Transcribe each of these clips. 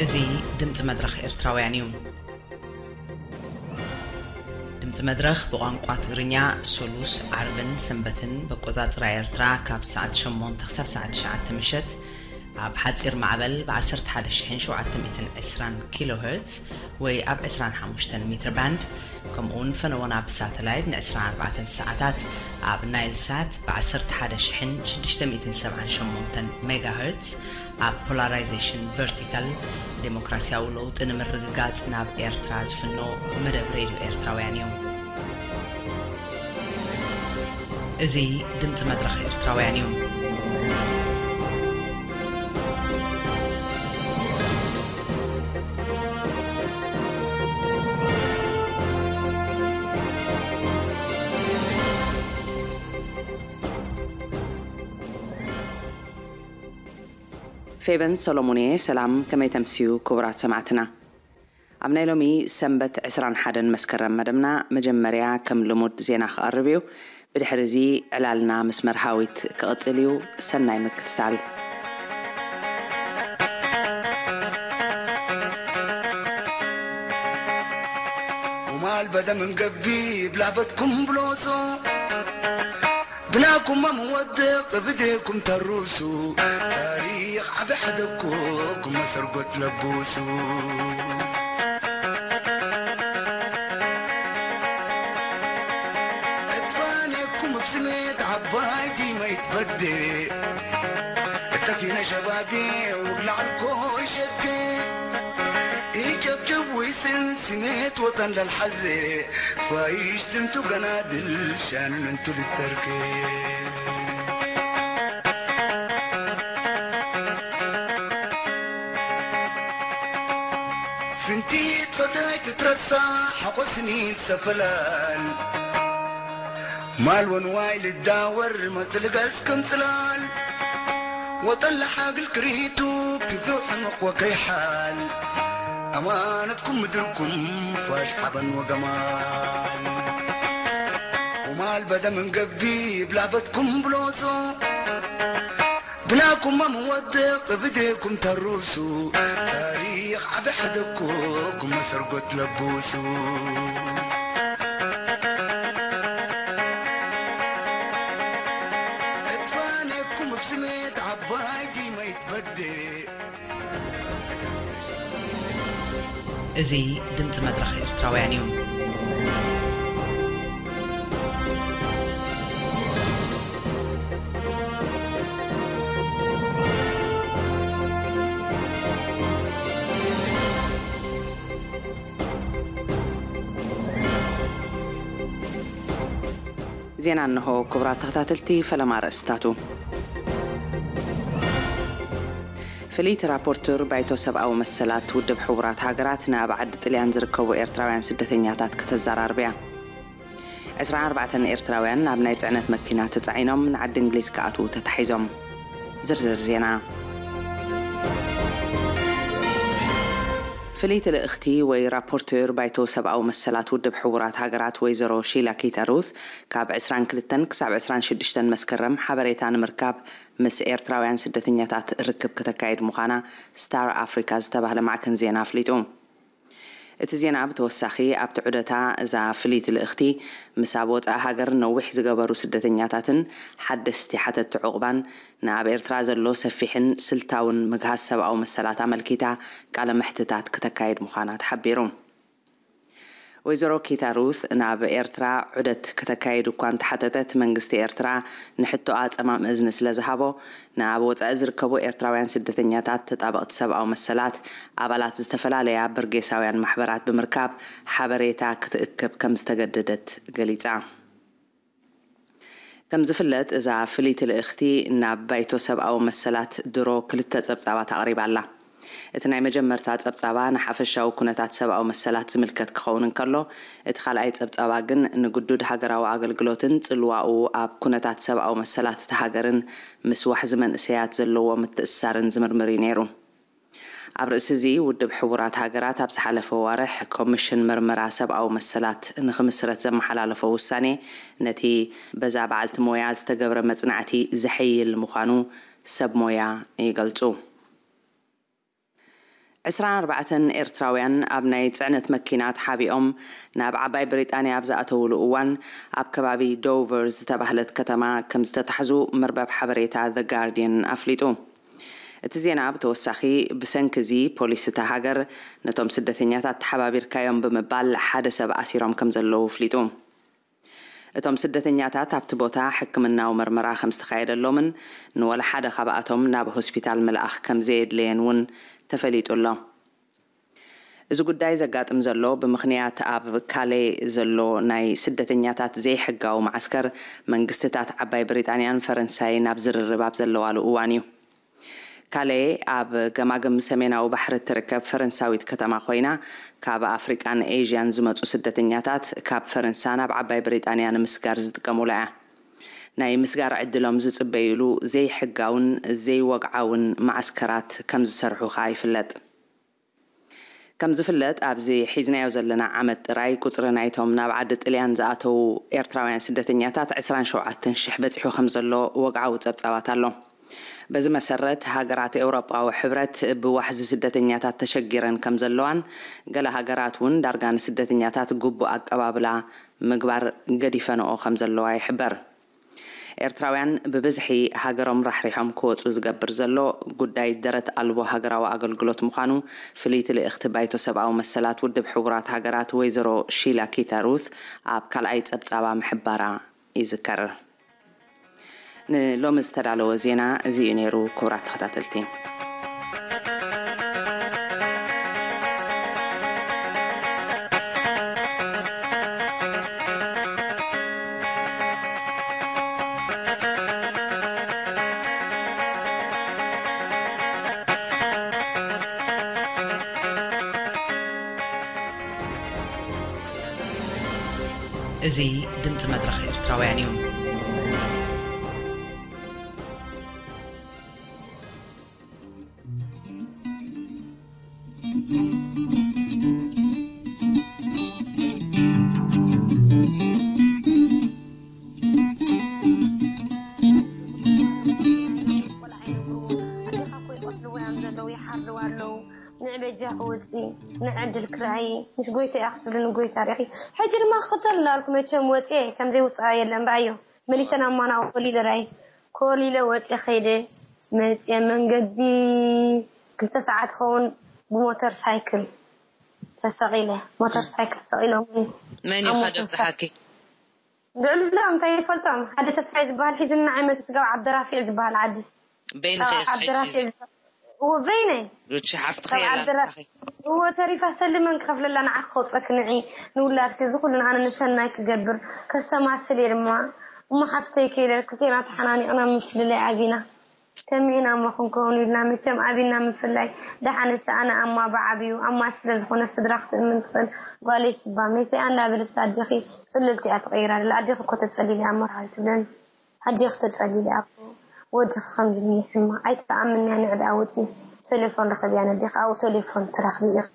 እዚ ድምፂ መድረኽ ኤርትራውያን እዩ። ድምፂ መድረኽ ብቋንቋ ትግርኛ ሶሉስ፣ ዓርብን ሰንበትን ብኣቆፃፅራ ኤርትራ ካብ ሰዓት ሸሞንተ ክሳብ ሰዓት ትሽዓተ ምሸት ኣብ ሓፂር ማዕበል ብ ዓሰርተ ሓደ ሺሕን ሸውዓተ ሚእትን ዕስራን ኪሎ ሄርትዝ ወይ ኣብ ዕስራን ሓሙሽተን ሜትር ባንድ፣ ከምኡ እውን ፈነወና ብሳተላይት ን ዕስራን ኣርባዕተን ሰዓታት ኣብ ናይል ሳት ብ ዓሰርተ ሓደ ሺሕን ሽዱሽተ ሚእትን ሰብዓን ሸሞንተን ሜጋ ሄርትዝ ኣብ ፖላራይዜሽን ቨርቲካል ዴሞክራሲያዊ ለውጢ ንምርግጋጽ ናብ ኤርትራ ዝፍኖ መደብ ሬድዮ ኤርትራውያን እዩ። እዚ ድምጺ መድረኽ ኤርትራውያን እዩ። ፌበን ሰሎሞን እየ። ሰላም፣ ከመይ ተምስዩ ክቡራት ሰማዕትና? ኣብ ናይ ሎሚ ሰንበት ዕስራን ሓደን መስከረም መደብና መጀመርያ ከም ልሙድ ዜና ክቐርብ እዩ። ብድሕሪ እዚ ዕላልና ምስ መርሃዊት ክቕጽል እዩ። ሰናይ ምክትታል። ቁማል በደምን ገቢ ብላበትኩም ብሎሶ ብናኩም መወደቕ ብዴኩም ተሩሱ ታሪኽ ዓቢ ሓደኩም መሰርጎት ለቡሱ። እትፋኔኩም ብስሜት ዓባይቲ መይትበዴ እተፊነ ሸባቤ ውግላዕልኮ ሸገ ኢጀብጀብ ወይስን ስሜት ወጠን ለልሓዜ ፋይሽ ትንቱ ገናድል ሻንን እንቱ ልተርኬ። ፍንቲት ፈታይ ትትረሳ ሓቆስኒ ሰፈላል ማል ወንዋይ ልዳወር መጽልገስ ከም ጽላል ወጠን ለሓግል ክሪቱ ክፍው ሕምቕ ወከይሓል ኣማነትኩም ምድርኩም ፋሽ ሓበን ወገማል ቁማል በደምን ገቢ ብላበትኩም ብሎሶ ብናኩም መወደቕ ብዴኩም ተሩሱ ታሪኽ ዓቢ ሓደኩም መሰርጎት ለቡሱ። እትፋኔኩም ብስሜት ዓባይቲ መይትበዴ። እዚ ድምፂ መድረኽ ኤርትራውያን እዩ። ዜና እንሆ። ክቡራት ተኸታተልቲ፣ ፈለማ ኣርእስታቱ። ፍልይቲ ራፖርተር ባይቶ ሰብኣዊ መሰላት ውድብ ሕቡራት ሃገራት ናብ ዓዲ ጥልያን ዝርከቡ ኤርትራውያን ስደተኛታት ከተዘራርብ እያ። ዕስራን ኣርባዕተን ኤርትራውያን ናብ ናይ ጽዕነት መኪና ተጻዒኖም ንዓዲ እንግሊዝ ክኣትዉ ተታሒዞም። ዝርዝር ዜና። ፍልይቲ ልእኽቲ ወይ ራፖርተር ባይቶ ሰብኣዊ መሰላት ውድብ ሕቡራት ሃገራት ወይዘሮ ሺላ ኪታ ሩት ካብ ዕስራን ክልተን ክሳብ ዕስራን ሽዱሽተን መስከረም ሓበሬታ ንምርካብ ምስ ኤርትራውያን ስደተኛታት ርክብ ከተካይድ ምዃና ስታር ኣፍሪካ ዝተባህለ ማዕከን ዜና ኣፍሊጡ። እቲ ዜና ብተወሳኺ ኣብቲ ዑደታ እዛ ፍልይቲ ልእኽቲ ምስ ኣብ ወጻኢ ሃገር ነዊሕ ዝገበሩ ስደተኛታትን ሓደስቲ ሓተትቲ ዑቕባን ንኣብ ኤርትራ ዘሎ ሰፊሕን ስልታውን ምግሃስ ሰብኣዊ መሰላት ኣመልኪታ ቃለ መሕትታት ክተካይድ ምዃና ተሓቢሩ። ወይዘሮ ኪታ ሩት ናብ ኤርትራ ዑደት ክተካይድ እኳ እንተሓተተት መንግስቲ ኤርትራ ንሕቶኣ ጸማም እዝኒ ስለ ዝሃቦ ንኣብ ወጻኢ ዝርከቡ ኤርትራውያን ስደተኛታት፣ ተጣበቕቲ ሰብኣዊ መሰላት፣ ኣባላት ዝተፈላለያ በርጌሳውያን ማሕበራት ብምርካብ ሓበሬታ ክትእክብ ከም ዝተገደደት ገሊጻ። ከም ዝፍለጥ እዛ ፍልይቲ ልእኽቲ ናብ ባይቶ ሰብኣዊ መሰላት ድሮ ክልተ ጸብጻባት ኣቕሪባ ኣላ። እቲ ናይ መጀመርታ ጸብጻባ ንሓፈሻዊ ኩነታት ሰብኣዊ መሰላት ዝምልከት ክኸውን እንከሎ፣ እቲ ካልኣይ ጸብጻባ ግን ንግዱድ ሃገራዊ ኣገልግሎትን ጽልዋኡ ኣብ ኩነታት ሰብኣዊ መሰላት እታ ሃገርን ምስ ዋሕዚ መንእሰያት ዘለዎ ምትእስሳርን ዝምርምር እዩ ነይሩ። ኣብ ርእሲ እዚ ውድብ ሕቡራት ሃገራት ኣብ ዝሓለፈ ዋርሕ ኮሚሽን መርመራ ሰብኣዊ መሰላት ንኽምስረት ዘመሓላለፎ ውሳኔ ነቲ በዛ በዓልቲ ሞያ ዝተገብረ መጽናዕቲ ዘሐይል ምዃኑ ሰብ ሞያ ይገልጹ። ዕስራን ኣርባዕተን ኤርትራውያን ኣብ ናይ ጽዕነት መኪና ተሓቢኦም ናብ ዓባይ ብሪጣንያ ኣብ ዝኣተውሉ እዋን፣ ኣብ ከባቢ ዶቨር ዝተባህለት ከተማ ከም ዝተታሕዙ መርበብ ሓበሬታ ዘ ጋርዲየን ኣፍሊጡ። እቲ ዜና ብተወሳኺ፣ ብሰንኪ እዚ ፖሊስ እታ ሃገር፣ ነቶም ስደተኛታት ተሓባቢርካዮም ብምባል ሓደ ሰብ ኣሲሮም ከም ዘለዉ ኣፍሊጡ። እቶም ስደተኛታት ኣብቲ ቦታ ሕክምናዊ መርመራ ከም ዝተኻየደሎምን ንወላ ሓደ ካብኣቶም ናብ ሆስፒታል ምልኣኽ ከም ዘየድለየን እውን ተፈሊጡ ኣሎ። እዚ ጉዳይ ዘጋጥም ዘሎ ብምኽንያት ኣብ ካሌ ዘሎ ናይ ስደተኛታት ዘይሕጋዊ መዓስከር መንግስትታት ዓባይ ብሪጣንያን ፈረንሳይን ኣብ ዝርርብ ኣብ ዘለዋሉ እዋን እዩ። ካሌ ኣብ ገማግም ሰሜናዊ ባሕሪ እትርከብ ፈረንሳዊት ከተማ ኮይና፣ ካብ ኣፍሪቃን ኤዥያን ዝመጹ ስደተኛታት ካብ ፈረንሳ ናብ ዓባይ ብሪጣንያ ንምስጋር ዝጥቀሙላ እያ። ናይ ምስጋር ዕድሎም ዝጽበዩሉ ዘይሕጋውን ዘይወግዓውን መዓስከራት ከም ዝሰርሑ ከኣ ይፍለጥ። ከም ዝፍለጥ፣ ኣብዚ ሒዝናዮ ዘለና ዓመት ጥራይ ቁጽሪ ናይቶም ናብ ዓዲ ጥልያን ዝኣተዉ ኤርትራውያን ስደተኛታት ዕስራን ሸውዓተን ሽሕ በጺሑ ከም ዘሎ ወግዓዊ ጸብጻባት ኣሎ። በዚ መሰረት፣ ሃገራት ኤውሮጳዊ ሕብረት ብዋሕዚ ስደተኛታት ተሸጊረን ከም ዘለዋን፣ ገለ ሃገራት እውን ዳርጋ ንስደተኛታት ግቡእ ኣቀባብላ ምግባር ገዲፈንኦ ከም ዘለዋ ይሕበር። ኤርትራውያን ብብዝሒ ሃገሮም ራሕሪሖም ክወጹ ዝገብር ዘሎ ጉዳይ ደረት ኣልቦ ሃገራዊ ኣገልግሎት ምዃኑ ፍልይቲ ልእኽቲ ባይቶ ሰብኣዊ መሰላት ውድብ ሕቡራት ሃገራት ወይዘሮ ሺላ ኪታ ሩት ኣብ ካልኣይ ጸብጻባ ምሕባራ ይዝከር። ንሎሚ ዝተዳለወ ዜና እዚ እዩ ነይሩ። ክቡራት ተኸታተልቲ፣ እዚ ድምፂ መድረኽ ኤርትራውያን እዩ። ንዕ በጃኺ ውፂ፣ ንዕ ዕድል ክራይ፣ ምስ ጎይታ እያ ክትብልኒ፣ ጎይታ ርኢኺ። ሕጂ ድማ ክኽተል እንዳልኩ መቸም ወፂኤ፣ ከምዘይ ውፅኣ የለን፣ ብኣዮ መሊሰን ኣብ ማና ኮሊለ ራይ፣ ኮሊለ ወፂኤ ኸይደ፣ መፂኤ መንገዲ ክልተ ሰዓት ኸውን ብሞተር ሳይክል ተሰቒለ፣ ሞተር ሳይክል ሰቒሎምኒ። መን እዩ ኣብ ሞተር ከደብዝሓኪ? ልዕሉ እንታይ ይፈልጦም፣ ሓደ ተስፋይ ዝበሃል ሒዝና ዓይመቱ ስጋብ ዓብደራፊዕ ዝበሃል ዓዲ። በይንኺ ካብ ኢኺ ዓዲ ሒጂ ራፊዕ እዚ? እዎ፣ በይነይ። ሩቺ ሓፍትኺ ካብ የላ ዓዲ ራ-፣ ምሳኺ? እዎ፣ ተሪፋ ሰልመን ክኸፍለላ ንዓኺ ከውፀኪ ንዒ፣ ንውላድኪ፣ እዚ ኩሉ ንኣነ ንሰናይ ክገብር ከስተማስል እየ ድማ። እሞ ሓፍተይ ከይለ ክልቴና ተሓናኒቕና ምፍልላይ ኣቢና። ከመይ ኢና እሞ ክንከውን ኢልና መቸም ኣቢና ምፍላይ። ደሓንስ ኣነ ኣማ ብዓብዩ ኣማ ስለ ዝኾነ ስድራ ክትእምን ትኽእል ጓለይ ስባ መይተይ ኣንዳ በለት ኣዴኺ ጽልልቲ እያ ተቐይራ ኣላ። ኣዴኺ እኮ ተጸሊለ እያ መርሃዊ ትብለኒ። ኣዴኺ ተጸሊለ እያ እኮ ወድኺ ከምዚ ሕማ ኣይተኣምንያ ንዕዳ ውጺ ቴሌፎን ረኸብያ ነዴኺ ኣብኡ ቴሌፎን ትረኽቢ ኢኺ።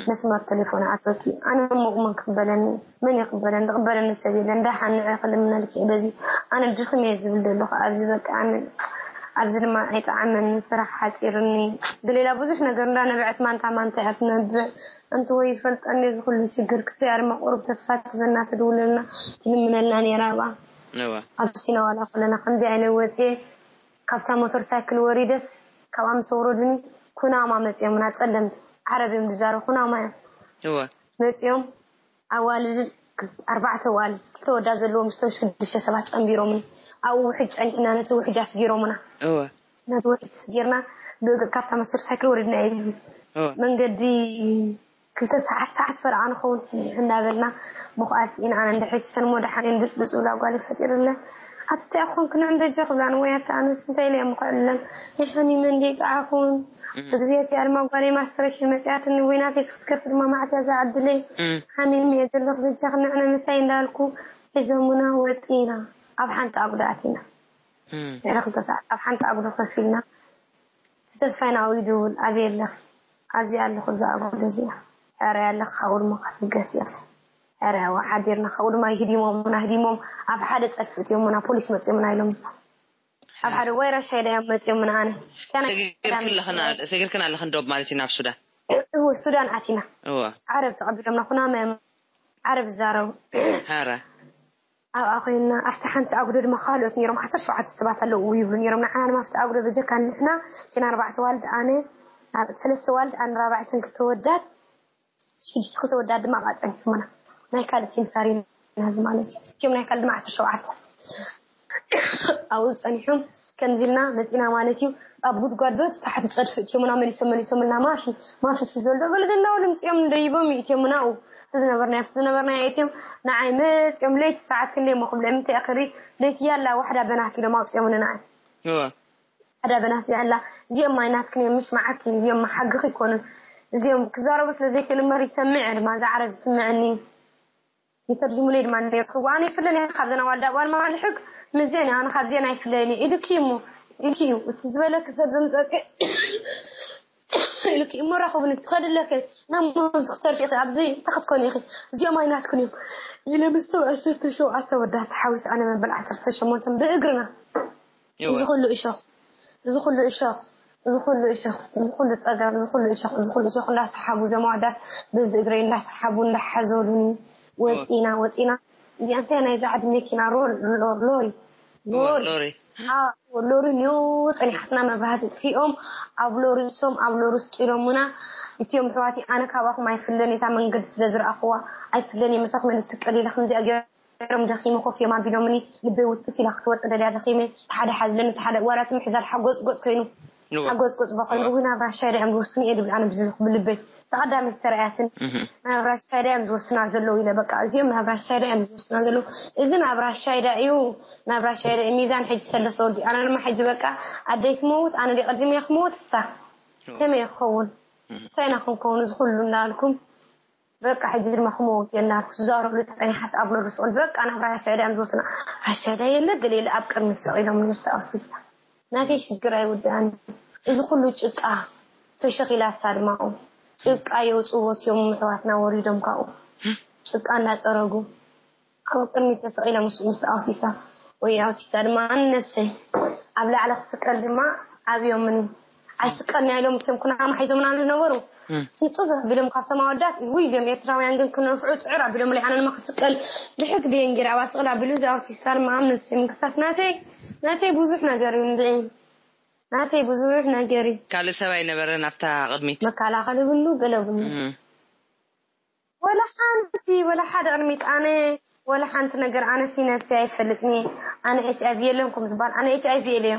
መስመር ቴሌፎን ኣቶኪ ኣነ እሞ መን ክቕበለኒ መን ይቕበለኒ ዝቕበለኒ ሰብ የለን። ደሓን ንዐ ክልምነልኪ እየ በዚ ኣነ ድኽም እየ ዝብል ዘለኹ ኣብዚ በቃ ኣነ ኣብዚ ድማ ኣይጠዓመኒ ስራሕ ሓፂርኒ ብሌላ ብዙሕ ነገር እንዳነበዐት ማንታ ማንታ እያ ትነብዕ። ኣንቲ ወይ ይፈልጠኒ እዚ ኩሉ ሽግር ክስያ ድማ ቁሩብ ተስፋ ትበና ትድውለልና ትልምነልና ነይራ ብኣ እወ ኣብ ሲና ዋላ ከለና ከምዚ ኣይነ ወፅየ ካብታ ሞተር ሳይክል ወሪደስ ካብኣ ምስ ኣውረዱኒ ኩናማ መፅዮምና ፀለምቲ ዓረብ እዮም ዝዛረቡ ኩናማ እዮም እወ መፅዮም ኣዋልድ ኣርባዕተ ኣዋልድ ክልተ ወዳ ዘለዎ ምስቶም ሽዱሽተ ሰባት ፀንቢሮምኒ ኣብኡ ውሕጅ ፀኒሕና ነቲ ውሕጅ ኣስጊሮምና እወ ነቲ ውሕጅ ኣስጊርና ብእግር ካብታ ሞተር ሳይክል ወሪድና እዩ እወ መንገዲ ክልተ ሰዓት ሰዓት ፈረቓ ንኸውን ሕንሕን እናበልና ምኹኣት ኢና ኣነ እንድሕር ሰልሞ ደሓን እንድብፁ ላጓሊ ፈጢርለን ኣቲ እንታይ ኣኾንክ ንዕም ደጀ ክብላን ወይ ኣቲ ኣነስ እንታይ ኢለ እየ ምኩዕለን ናይ ሓሚመ እንደ ይጠዓኹን እቲ ግዜ እቲ ኣድማ ጓለይ ማስተረሽን መፅያትኒ ወይ ናተይ ክትከፍ ድማ ማዕትያ ዝዓድለይ ሓሚም እየ ዘለኹ በጃኽ ንዕነ ምሳይ እንዳልኩ ሒዞሙና ወፂና ኣብ ሓንቲ ኣጉዳኣት ኢና ድሕሪ ክልተ ሰዓት ኣብ ሓንቲ ኣጉዶ ከፊልና እቲ ተስፋይ ናብኡ ይድውል ኣበይ ኣለኺ ኣብዚኣ ኣለኹ እዛ ኣጉዶ እዚኣ ሕራይ ኣለኺ ካብኡ ድማ ክትብገስ ኢኺ ሕራይ ሓዲርና ካብኡ ድማ ይህዲሞምና ህዲሞም ኣብ ሓደ ፀድፊ እትዮምና ፖሊስ መፅዮምና ኢሎም እሳ ኣብ ሓደ ወይ ራሻይዳ እዮም መፂኦም ምናኣነ ሰጊርክን ኣለኽን ዶብ ማለት እዩ ናብ ሱዳን። እዎ ሱዳን ኣቲና እወ ዓረብ ተቐቢሎምና ኩናመ ዓረብ ዝዛረቡ ሀረ ኣብኣ ኮይና ኣብቲ ሓንቲ ኣጉዶ ድማ ካልኦት ነይሮም ዓሰርተ ሸውዓተ ሰባት ኣለዉ ይብሉ ነይሮም። ንዓና ድማ ኣብቲ ኣጉዶ በጀካ ንሕና ኪና ኣርባዕተ ዋልድ ኣነ ኣብ ሰለስተ ዋልድ ኣነ ራባዕተን ክልተ ወዳት ሽዱሽተ ክልተ ወዳት ድማ ኣብኣ ጸኒሖምና። ናይ ካልእ ቲም ሳሪና እዚ ማለት እዩ። እቲኦም ናይ ካልእ ድማ ዓሰርተ ሸውዓተ ኣብኡ ጸኒሖም ከምዚ ኢልና መጺና ማለት እዩ። ኣብ ጉድጓድ ዶ ታሕቲ ጸድፊ እቲኦምና መሊሶም መሊሶምና ማፊ ማፊ ፊ ዘሎ ገለ ደላው ልምጽኦም ደይቦም እቲኦምና ኣብኡ ዝነበርና ኣብቲ ዝነበርና እቲኦም ንዓይ መጺኦም ለይቲ ሰዓት ክንደይ ሞ ክብለ ምንታይ ክሪ ለይቲ ያላ ዋሕዳ በናት ኢሎም ኣውጺኦም ንዓይ እወ ሓደ በናት ያላ እዚኦም ማይናትክን እዮም ምሽ መዓኪ እዚኦም መሓግኺ ይኮኑን እዚኦም ክዛረቡ ስለ ዘይክእል እምበር ይሰምዕ ድማ ዝዓረብ ይስምዕኒ ይተርጅሙለይ ድማ ነስኽዋ ኣነ ይፍለን እየ ካብዘን ኣዋልድ ኣዋል ማልሕግ ምዘን ኣነ ካብዚአን ኣይፍለየን እየ ኢሉኪ እሞ ኢልኪ እዩ እቲ ዝበለክ ሰብ ዘምፀቂ ኢሉኪ እሞ ራኸቡኒ ትኸድለክ ናብ ሞት ክትተርፊ ኢኺ ኣብዚ እንታይ ክትኮኒ ኢኺ እዚኦም ኣይናትክን እዮም ኢለ ምስ ሰብ ዓሰርተ ሸውዓተ ወዳት ተሓዊስ ኣነ መበል ዓሰርተ ሸሞንተን ብእግርና እዚ ኩሉ እሾኽ እዚ ኩሉ እሾኽ እዚ ኩሉ እሾኽ እዚ ኩሉ ፀገም እዚ ኩሉ እሾኽ እዚ ኩሉ እሾኽ እንዳሰሓቡ እዞም ኣወዳት በዚ እግረይ እንዳሰሓቡ እንዳሓዘሉኒ ወፂና ወፂና እዚኣ እንታይ ናይዛ ዓዲ መኪና ሮል ሎሪ ሎሪ ሎሪ ሎሪ ኒዮ ፀኒሓትና መብራህቲ ጥፊኦም ኣብ ሎሪ እሶም ኣብ ሎሪ ስቂሎምና እቲኦም ኣሕዋቲ ኣነ ካባኹም ኣይፍለን እታ መንገዲ ስለ ዝረኣኽዋ ኣይፍለን እየ መሳኹም ስቀል ኢለ ከምዚኣ ገይሮም ደኺመ ኮፍ እዮም ኣቢሎምኒ ልበይ ውትፍ ኢላ ክትወፅእ ደልያ ደኺመ ሓደ ሓዝለኒ ሓደ ዋላ እቲ ምሕዛል ሓጎፅጎፅ ኮይኑ ሓጎፅጎፅ በኮይኑ እውን ኣብ ራሻይዳ እዮም ዝወስኑ እየ ድብል ኣነ ብዝለኹ ብልበይ ተቐዳሚ ዝተረኣያትን ናብ ራሻይዳ እዮም ዝወስና ዘለዉ ኢለ በቃ እዚኦም ናብ ራሻይዳ እዮም ዝወስና ዘለዉ እዚ ናብ ራሻይዳ እዩ ናብ ራሻይዳ እዩ ሚዛን ሕጂ ሰለስተ ወዲ ኣነ ድማ ሕጂ በቃ ኣደይ ትመውት ኣነ ዲ ቀዲም እየ ክመውት እሳ ከመይ ክኸውን እንታይ ኢና ክንከውን እዚ ኩሉ እናልኩም በቃ ሕጂ ድማ ክመውት እየ እናልኩ ዝዛረብሉ ተፀኒሓስ ኣብ ሎሪ ስቕል በቃ ናብ ራሻይዳ እዮም ዝወስና ራሻይዳ የለ ገለ የለ ኣብ ቅድሚት ሰቒሎም ንስተ ኣውሲስታ ናተይ ሽግር ኣይውድኣን እዚ ኩሉ ጭቃ ተሸኺላ እሳ ድማ ጭቃ የውፅዎ እዮም ምሕዋትና ወሪዶም ካብኡ ጭቃ እንዳፀረጉ ኣብ ቅድሚት ተሰቒለ ምስ ምስ ኣውቲሳ ወይ ኣውቲሳ ድማ ኣነ ነብሰይ ኣብ ላዕሊ ክስቀል ድማ ኣብዮምኒ ኣይስቀልና ኢሎም እቶም ኩናማ ሒዞምና ዝነበሩ ስንጥዝ ኣቢሎም ካብቶም ኣወዳት ውይ እዚኦም ኤርትራውያን ግን ክነፍዑ ፅዕር ኣቢሎም ለይ ኣነ ድማ ክስቀል ድሕግ ብየን ጌር ኣብኣ ስቕል ኣቢሉ እዚ ኣውቲሳ ድማ ኣብ ነብሰይ ምንቅሳስ ናተይ ናተይ ብዙሕ ነገር እዩ እንድዒ ናተይ ብዙሕ ነገር እዩ ካልእ ሰብ ኣይነበረን ኣብታ ቅድሚት መከላኸሊ ብሉ ገለ ብሉ ወላ ሓንቲ ወላ ሓደ ቅድሚት ኣነ ወላ ሓንቲ ነገር ኣነ ሲ ነብሲ ኣይፈልጥኒ ኣነ ኤች ኣይቪ የለን ከም ዝበሃል ኣነ ኤች ኣይቪ የለዮ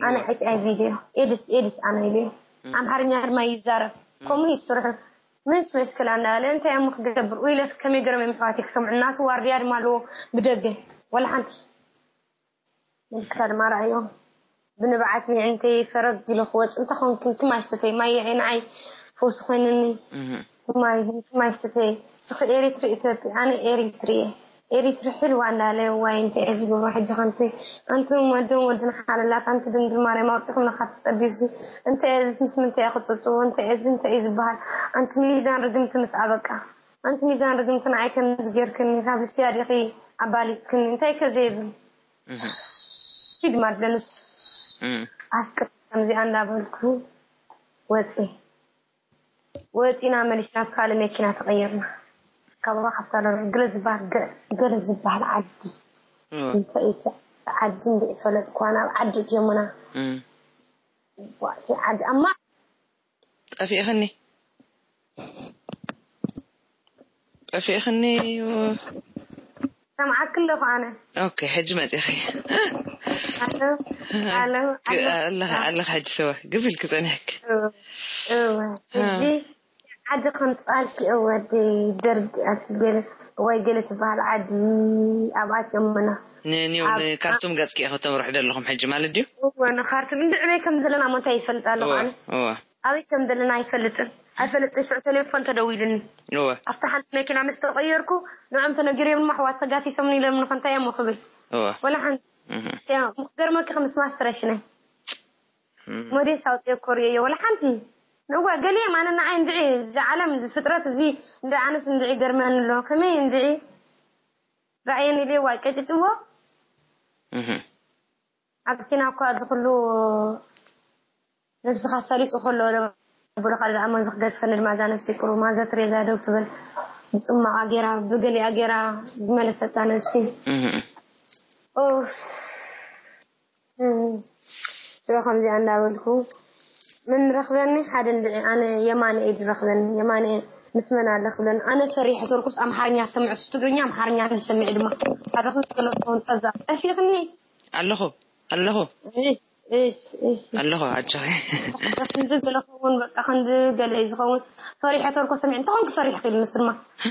ኣነ ኤች ኣይቪ ኢለዮ ኤድስ ኤድስ ኣነ ኢለዮ ኣምሓርኛ ድማ ይዛረብ ከምኡ ይስርሑ ምሽ መሽክላ እንዳበለ እንታይ እሞ ክገብር ኢለስ ከመይ ገሮም እዮም ኣሕዋተይ ክሰምዑ እናቱ ዋርድያ ድማ ኣለዎ ብደገ ወላ ሓንቲ መልስካ ድማ ረኣዮ ብንብዓት የዕንተይ ፈረግ ኢሉ ክወፅእ እንታይ ኮንኪ ትማይ ስተይ ማይ የዒ ንዓይ ፈውሲ ኮይንኒ ትማይ ትማይ ስተይ ስኺ ኤሪትሪ ኢትዮጵያ ኣነ ኤሪትሪ እየ ኤሪትሪ ሕልዋ እንዳለ ዋይ እንታይ እየ ዝገብሮ ሕጂ ከምቲ ኣንቱም ወድን ወድን ሓለላት ኣንቲ ድንግል ማርያም ኣውፅኹም ንካ ትፀቢብሲ እንታይ እየ ዝስ ምንታይ እየ ክፅፅዎ እንታይ እየ እንታይ እዩ ዝበሃል ኣንቲ ሚዛን ርግምቲ ምስ ኣበቃ ኣንቲ ሚዛን ርግምቲ ንዓይ ከምዚ ጌርክኒ ካብ ልችያ ዲኺ ኣባሊፅክኒ እንታይ ከ ዘይብል ኪድ ማድለንስ ኣፍቅር ከምዚኣ እንዳበልኩ ወፂ ወፂና መሊስና ካልእ መኪና ተቐይርና ካብኣ ካብታ ገለ ዝበሃል ገለ ዝበሃል ዓዲ እንታይ ዓዲ እንድዒ ፈለጥኳ ናብ ዓዲ እትዮምና ዓዲ ኣማ ጠፊእኽኒ ጠፊእኽኒ ሰምዓክ ኣለኹ ኣነ ኦኬ ሕጂ መፂኺ ኣለኻ ኣለኻ ሕጂ ሰዋ ግብል ክፀኒሕክ ሕጂ ዓዲ ከምፃልኪ ወዲ ደርግ ኣቲ ገለ ወይ ገለ ትበሃል ዓዲ ኣብኣት የምና ንኒው ንካርቱም ገፅኪ ኢኸ ተምርሑ ዘለኹም ሕጂ ማለት ድዩ ንካርቱም እንድዕበይ ከም ዘለና ሞ እንታይ ይፈልጥ ኣለኹ ኣነ ኣበይ ከም ዘለና ኣይፈልጥን ኣይፈልጥን ሽዑ ቴሌፎን ተደዊሉኒ እወ ኣብታ ሓንቲ መኪና ምስ ተቐየርኩ ንዖም ተነጊሮም ድማ ኣሕዋት ተጋቲሶምኒ ኢሎምኒ ከ እንታይ እሞ ክብል እወ ወላ ሓንቲ እህ ያ ክገርመኪ ምስ ማስተረሽነ ሞዴስ ኣውፅኦ ኮርዮ እየ ወላ ሓንቲ ነዋ ገሊኦም ኣነ ንዓይ እንድዒ እዚ ዓለም እዚ ፍጥረት እዚ እንደ ኣነስ እንድዒ ገርመኒ ኣሎ ከመይ እንድዒ ራእየን ኢለ ዋይ ቀጭጭዎ እህ ኣብስቲና እኳ እዚ ኩሉ ነብስኻ ሰሪፁ ከሎ፣ ደብሎ ካልእ ኣመን ዝክገድፈኒ ድማ እዛ ነብሲ ቁሩብ ማዘ ትሬዛ ደው ትብል። ብፅማቓ ጌራ፣ ብገሊኣ ጌራ ዝመለሰታ ነብሲ። ኡፍ። እም፣ ሽዑ ከምዚኣ እንዳበልኩ፣ ምን ረኽበኒ? ሓደ እንድዒ፣ ኣነ የማነ እዩ ዝረኽበኒ። የማነ ምስ መን ኣለኽ ብለኒ። ኣነ ፈሪሐ ተልኩስ ኣምሓርኛ ሰምዕስ ትግርኛ፣ ኣምሓርኛ ንሰምዕ ድማ። ኣበኽን ተለፎን ጸዛ ጠፊኽኒ። ኣለኹ፣ ኣለኹ። እሽ፣ እሽ፣ እሽ። ኣለኹ፣ ኣጆኺ። ክንዲ ገለ ኸውን፣ በቃ ክንዲ ገለ እዩ ዝኸውን። ፈሪሐ ተልኮ ሰሚዕ፣ እንተኾንክ ፈሪሕ ክኢሉ ንሱ ድማ።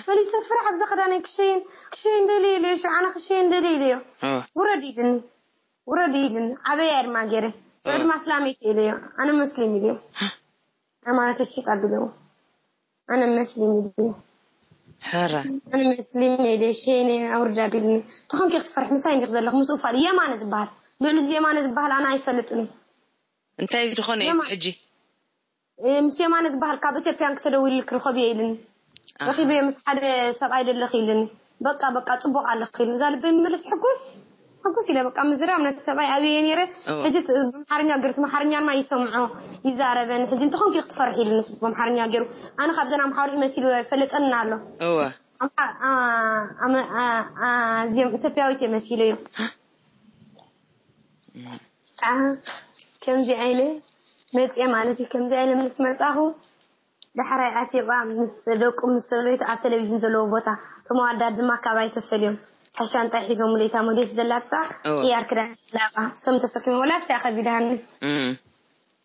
መሊሰ ፍራሕ ኣብዛ ክዳነይ ክሸይን፣ ክሸይን ደልየ ኢለዮ፣ ሽዑ ኣነ ክሸይን ደልየ ኢለዮ። እ። ውረድ ኢልኒ፣ ውረድ ኢልኒ። ዓበያ ድማ ገይረ። እ። ድማ እስላመይ ኢለዮ። ኣነ መስሊም ኢለዮ። ሃይማኖት እሺ ቀቢለዎ። ኣነ መስሊም ኢለዮ። ሕረ። ኣነ መስሊም ኢለዮ፣ ሸይነ ኣውርድ ኣቢልኒ። ተኾንክ ክትፈርሕ፣ ምሳይ እንዲኽ ዘለኽ፣ ምስኡ ፋል የማነ ዝበሃል። ልዕሊ እዚ የማነ ዝበሃል ኣነ ኣይፈልጥን እዩ። እንታይ ዝኾነ እዩ የማ-፣ ሕጂ? እ፣ ምስ የማነ ዝበሃል ካብ ኢትዮጵያን ክተደውልልክ ርኸብዮ ኢልኒ። ኣሃ። ረኺበዮ ምስ ሓደ ሰብኣይ ደለኽ ኢልኒ። በቃ፣ በቃ፣ ጽቡቕ ኣለኽ ኢልኒ። እዛ ልበይ ምመለስ ሕጉስ፣ ሕጉስ ኢለ በቃ ምዝራብ ነቲ ሰብኣይ ኣብየ ነይረ። እወ። ሕጂ ት-፣ ኣምሓርኛ ገርት ኣምሓርኛ ድማ ይሰምዖ፣ ይዛረበን። ሕጂ እንተኾንክ ክትፈርሕ ኢልኒ ንሱ ብኣምሓርኛ ገይሩ። ኣነ ካብዘን ኣምሓሩ መሲሉ ኣይፈለጠን ኣሎ። እወ። ኣምሓ-፣ ኣ-፣ ኣመ-፣ ኣ-፣ ኣ-፣ እዚኦም ኢትዮጵያዊት እየ መሲለዮ። ዓ-፣ ከምዚ ኣይለ መጽየ ማለት እዩ። ከምዚ ኣይለ ምስ መጻኹ ዳሕራይ ኣትየ ቋ ምስ ደቁ ምስ ሰበይቱ ኣብ ቴሌቪዥን ዘለዎ ቦታ፣ እቶም ኣወዳት ድማ ካባይ ተፈልዮም። ሓሻንጣይ ሒዞም፣ ለይታ ሞዴስ ዘላታ እወ። ቅያር ክዳን ላባ፣ እሶም ተሰኪሞም፣ ወላ እሳ ከቢዳሃኒ። እም።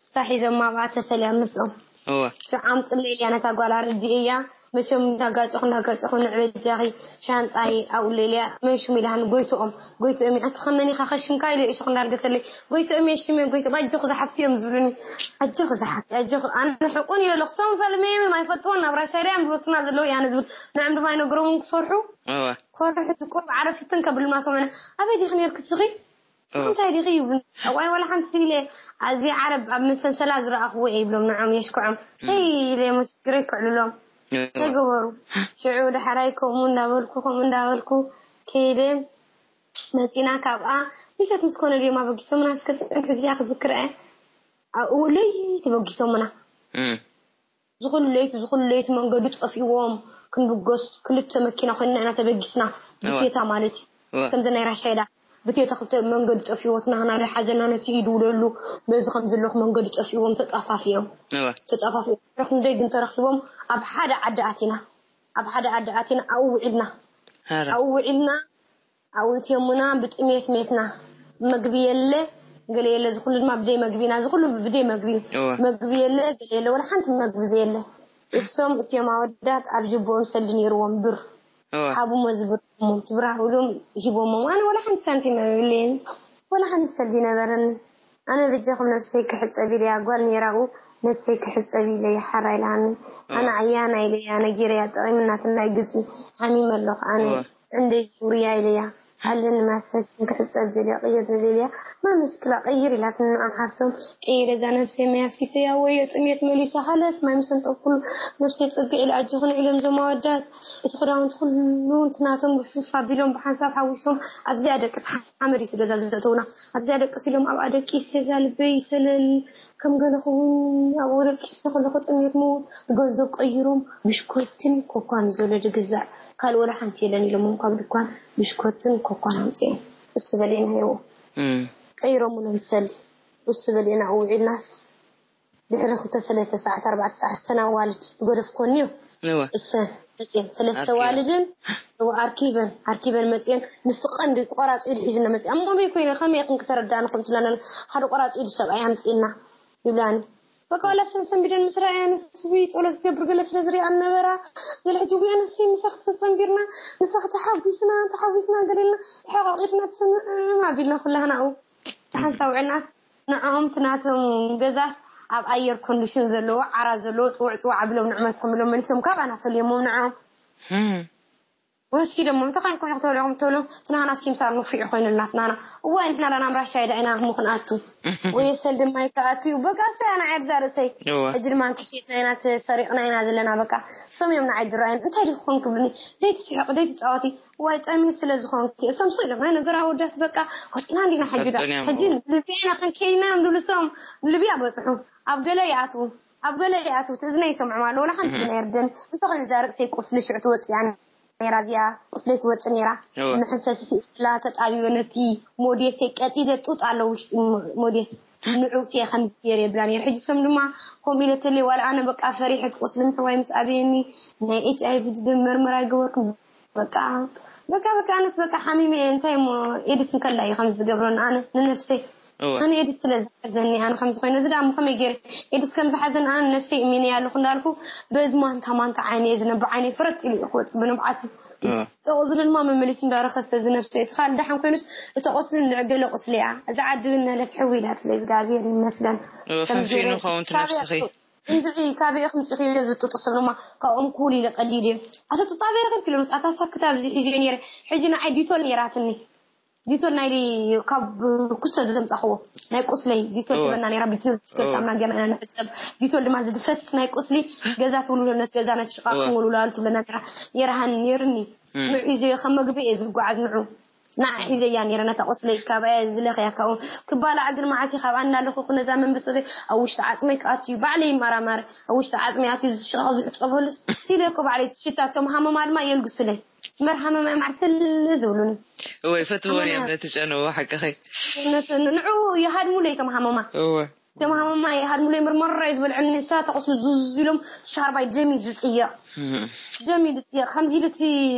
እሳ ሒዞም ኣብኣ ተሰልያ ምስኦም። እወ። ሽዓም ጽለይ ኢልያ ነታ ጓል ኣረዲእያ። መቸም እንዳጋጨኹ እንዳጋጨኹ ንዕ በጃኺ ሻንጣይ ኣብኡ ለይልያ፣ መን ሽሙ ኢልሃኒ፣ ጎይትኦም። ጎይትኦም፣ ኣንተ ኸመን ኢኻ ኸሽምካ ኢለ እሾኽ እንዳርገሰለይ። ጎይትኦም እየ ሽመ፣ ጎይትኦም፣ ኣጆኺ ዝሓፍቲ እዮም ዝብሉኒ። ኣጆኺ ዝሓፍቲ፣ ኣጆኺ። ኣነ ሕቁን እየ ለኽሶም ፈልመዮም እዮም ኣይፈልጥዎን፣ ናብ ራሻ ድዮም ዝወስዱና ዘለዉ እየ ኣነ ዝብል። ንዕም ድማ ኣይነግሮምን ክፈርሑ። እወ። ኮርሑ ቁሩብ ዓረፍትን ከብሉና ሰምዑና። ኣበይ ዲኺ ነርኪ እስኺ? እወ። እንታይ ዲኺ ይብሉኒ። እዋይ፣ ዋላ ሓንቲ ኢለ፣ ኣዚ ዓረብ ኣብ መሰንሰላ ዝረኣኽዎ እየ ይብሎም ንዖም የሽክዖም። እም። እይ ኢለ መሽግረይ ክዕልሎም። እወ። እንታይ ገበሩ? ሽዑ ዳሕራይ ከምኡ እንዳበልኩ፣ ከምኡ እንዳበልኩ ከይደ መጺና ካብኣ ምሸት ምስ ኮነ ድዮም ኣበጊሶምና እስከ ጽንሕ እዚኣ ክዝክር እየ። ኣብኡ ለይቲ በጊሶምና። እም። ዝኹሉ ለይቲ፣ ዝኹሉ ለይቲ መንገዱ ጠፊእዎም ክንብገስ ክልተ መኪና ኮይንና ኢና ተበጊስና። እወ። ብቴታ ማለት እዩ። እወ። ከምዚ ናይ ራሻይዳ ብቴታ ክልተ መንገዲ ጠፊእዎ፣ እቲ ናህና ናይ ሓዘና ነቲ ኢዱ ውለሉ፣ በዚ ከም ዘለኹ መንገዲ ጠፊእዎም ተጣፋፊኦም። እወ። ተጣፋፊኦም። ክንደይ ግን ተረኺቦም ኣብ ሓደ ዓዲ ኣቲና። ኣብ ሓደ ዓዲ ኣቲና ኣብኡ ውዒልና። ኧረ። ኣብኡ ውዒልና። ኣብኡ እትዮምና ብጥሜት ሜትና። መግቢ የለ፣ ገለ የለ፣ ዝኹሉ ድማ ብደይ መግቢና፣ ዝኹሉ ብደይ መግቢ። እወ። መግቢ የለ፣ ገለ የለ፣ ወላ ሓንቲ መግቢ ዘየለ። እሶም እትዮም ኣወዳት ኣብ ጅቦኦም ሰልዲ ነይርዎም ብር። እወ። ሃቡሞ ዝብር እሞም ትብራር ኢሎም ሂቦሞም። ኣነ ወላ ሓንቲ ሳንቲም የብለይን። ወላ ሓንቲ ሰልዲ ነበረኒ። ኣነ በጃኹም ነብሰይ ክሕጸብ ኢለያ፣ ጓል ነይራኡ ነብሰይ ክሕጸብ ኢለ ይሓራ ኢላኒ። ኣነ እወ። ኣያና ኢለያ ነጊረያ፣ ጥዒምና ትናይ ግብጺ ሓሚመ ኣለኹ ኣነ። እወ። እንደይ ዙርያ ኢለያ። ሃለኒ ማስተሽን ክሕጸብ ደልያ፣ ቅየት ደልያ። ማ ምሽክላ ቀይር ኢላትኒ ንዓም ሓፍቶም። ቀይረ እዛ ነብሰይ ማይ ኣፍሲሰያ፣ ወዮ ጥሜት መሊሱ ሃለፍ፣ ማይ ምሰንጠኩሉ ነብሰይ ጽግዕ ኢለ ኣጆኹን ኢሎም ዞም ኣወዳት። እቲ ክዳውንቲ ኩሉ እንትን ናቶም ብፍፍ ኣቢሎም ብሓንሳብ ሓዊሶም ኣብዚኣ ደቅስ ሓመድ እዩ እቲ ገዛ ዘእተውና። ኣብዚኣ ደቅስ ኢሎም ኣብኣ ደቂሰ እዛ ልበይ ሰለል ከም ገለ ክውን ኣብኡ ደቂሰ ከለኹ ጥሜት ምውት ገንዘብ ቀይሮም ብሽኮትን ኮኳን እዩ ዘሎ ዝግዛእ። ካልእ ወላ ሓንቲ የለን ኢሎሞም ካብ ድኳን ብሽኮትን ኮኳን ኣምጺኦም። እሱ በሊዕናዮ። እም። ቀይሮምሉ ንሰልዲ። እሱ በሊዕና ውዒልናስ ድሕሪ ክልተ ሰለስተ ሰዓት ኣርባዕተ ሰዓት እስተን ኣዋልድ ዝገደፍኮኒ እዩ። እወ። እሰን መፅየን ሰለስተ ኣርኪበን። ዋልድን እወ፣ ኣርኪበን ኣርኪበን መፅየን ምስቲ ቀንዲ ቆራፂ ኢድ ሒዝና መፅየን። ኣሞ በይ ኮይነ ከመይ ክንክተረዳእኒ ኮንትላና ሓደ ቆራፂ ኢድ ሰብኣይ ኣምፅና ይብላኒ። በቃ ዋላ እሰን ሰንቢደን ምስ ረኣያ ንስዊ ፀሎት ዝገብር ገለ ስለ ዝሪኣ ነበራ። ገለ ሕጂ ጉያ ንስይ ምሳኺ ተፀንቢርና ምሳኺ ተሓጒስና ተሓጒስና ገለልና ተሓቋቂፍና ትሰምዕና ኣቢልና ኩላህና ኣብኡ ሓንሳብ ውዕልናስ ንዕኦም እቲ ናቶም ገዛስ ኣብ ኣየር ኮንዲሽን ዘለዎ ዓራት ዘለዎ ፅውዕ ፅውዕ ኣቢሎም ንዕመት ከምሎም መሊሶም ካብ ኣና ፈልዮሞም ንዕኦም። ህም። ወስኪ ደሞ እንታይ ኮይንኩም ኢኹም ተብሎም ተብሎም ትናና ሲምሳር ንፉዕ ኮይኑልና ትናና። እዋ እንትና ዳና ምራሻይ ዳይና ምኽንኣቱ ወየሰል ድማ ይከኣትዩ በቃ ሰያና ዕብዛ ርእሰይ። እወ። ሕጂ ድማ ክሽየትና ኢና ተሰሪቕና ኢና ዘለና በቃ። እሶም እዮም ንዓይ ድራይን እንታይ ዲኹም ክብሉኒ ደይ ትስሕቕ ደይ ትፃወቲ። ዋይ ጠሚት ስለ ዝኾንኩ እሶም ስኢሎም ናይ ነገር ኣወዳት በቃ ወፅና እንዲና ሕጂ ዳ ፈጥን እዮም ሕጂ እኮ። ልብያ ከንከይና እዮም ድብሉ እሶም። ልብያ በፅሑ ኣብ ገለ ይኣትዉ ኣብ ገለ ይኣትዉ ትእዝነ ይሰምዑም ኣለዉ። ወላ ሓንቲ ግን ኣይርድን እንተኾይኑ እዛ ርእሰይ ቁስሊ ሽዑ ትወፅእ እያ ነይራ እዚኣ ቁስለይ ትወፅእ ነይራ። እወ። ንሕንሰስሲ ስላ ተጣቢበ ነቲ ሞዴሰይ ቀጢደ ጡጥ ኣለዉ ውሽጢ ሞዴስ ንዑ ፌ ከም ገይረ የብላ ነይረ። ሕጂ ሰም ድማ ከምኡ ኢለ ተለይ ዋላ ኣነ በቃ ፈሪሐ እቲ ቁስሊ ምሕዋይ ምስ ኣብየኒ ናይ ኤች ኣይ ቪ ደም መርመራ ይገበርኩም በቃ በቃ በቃ ኣነስ በቃ ሓሚመ እየ። እንታይ እሞ ኤድስ እንከላ እዩ ከምዚ ዝገብረኒ ኣነ ንነፍሰይ እወ። ኣነ ኤድስ ስለ ዝሓዘኒ ኣነ ከምዚ ኮይኑ እዚ ደኣ ከመይ ገይረ ኤድስ ከም ዝሓዘኒ ኣነ ነፍሰይ እሚነ ኣለኹ እንዳልኩ በዚ ማንታ ማንታ ዓይነ እየ ዝነብዕ ዓይነ ፍረጥ ኢሉ እዩ ክወፅእ ብንብዓት እወ። እዚ ድማ መመሊሱ እንዳረኸሰ ዝነብሰ እቲ ካልእ ደሓን ኮይኑስ እቲ ቁስሊ ንዕገለ ቁስሊ እያ። እዛ ዓዲ ግን ነለት ሕዊ ኢላትለ እግዚኣብሔር ይመስገን። እወ፣ ከም ፈንፊኑ ገለ ኸውን እቲ ካበይ ነብስኺ። ኣቱ- እንድዒ ካበይ ኢኹም ጽኺዮ ዝጥጡ ሰብ ድማ ካብኦም ኩል ኢለ ቀዲድ እየ። ኣቶ ጥጣበ ረኺብኪ ኢሎም ኣታ ሳክታ ኣብዚ ሒዘዮ ነይረ። ሕጂ ንዓይ ዲቶል ነይራትኒ ዲቶል ናይ ካብ ኩስተ ዘምጻኽዎ ናይ ቁስለይ ዲቶል እወ። ትበና ነይራ ዲቶል ዲቶል እወ። ሳምና ገና ኢና ንሕጸብ ዲቶል ድማ ዝድፈስ ናይ ቁስሊ ገዛ ትውልዶ ነት ገዛ ነቲ ሽቓቕ እወ። ክንወልውላሉ ትብለና ነይራ። ነይራሃን ነይርኒ እም። ንዑ ሒዘዮ ከም መግቢ እየ ዝጓዓዝ ንዑ ንዓ ሒዘያ ነይረ ነታ ቁስለይ ካብ ዝለኽያ ካብኡ ክባላዕ ግን መዓልቲ ካብ ኣናለኹ ነዛ መንበስበሰይ ኣብ ውሽጢ ዓጽመይ ክኣቱ እዩ ባዕለይ ይመራማር ኣብ ውሽጢ ዓጽመይ ኣትዩ ዝሽቓቕ ዝሕጸበሉስ ሲለ እኮ ባዕለይ ትሽታ እቶም ሃመማ ድማ የልግሱለይ እምበር ሃመማ እዮም ዓርትል ዝብሉኒ እወ ይፈትዎ እዮም ኣነ- ነቲ ጨነዎ ሓቅኺ። ንዑ ይሃድሙለይ እቶም ሃመማ እወ። እቶም ሃመማ ይሃድሙለይ ምርመራ እዩ ዝበልዐኒ ንሳ ተቕሱ ዙዝ ኢሎም ሻርባይ ደም እዩ ዝጽየቕ እም። ደም እዩ ዝጽየቕ ከምዚ ኢሉ እቲ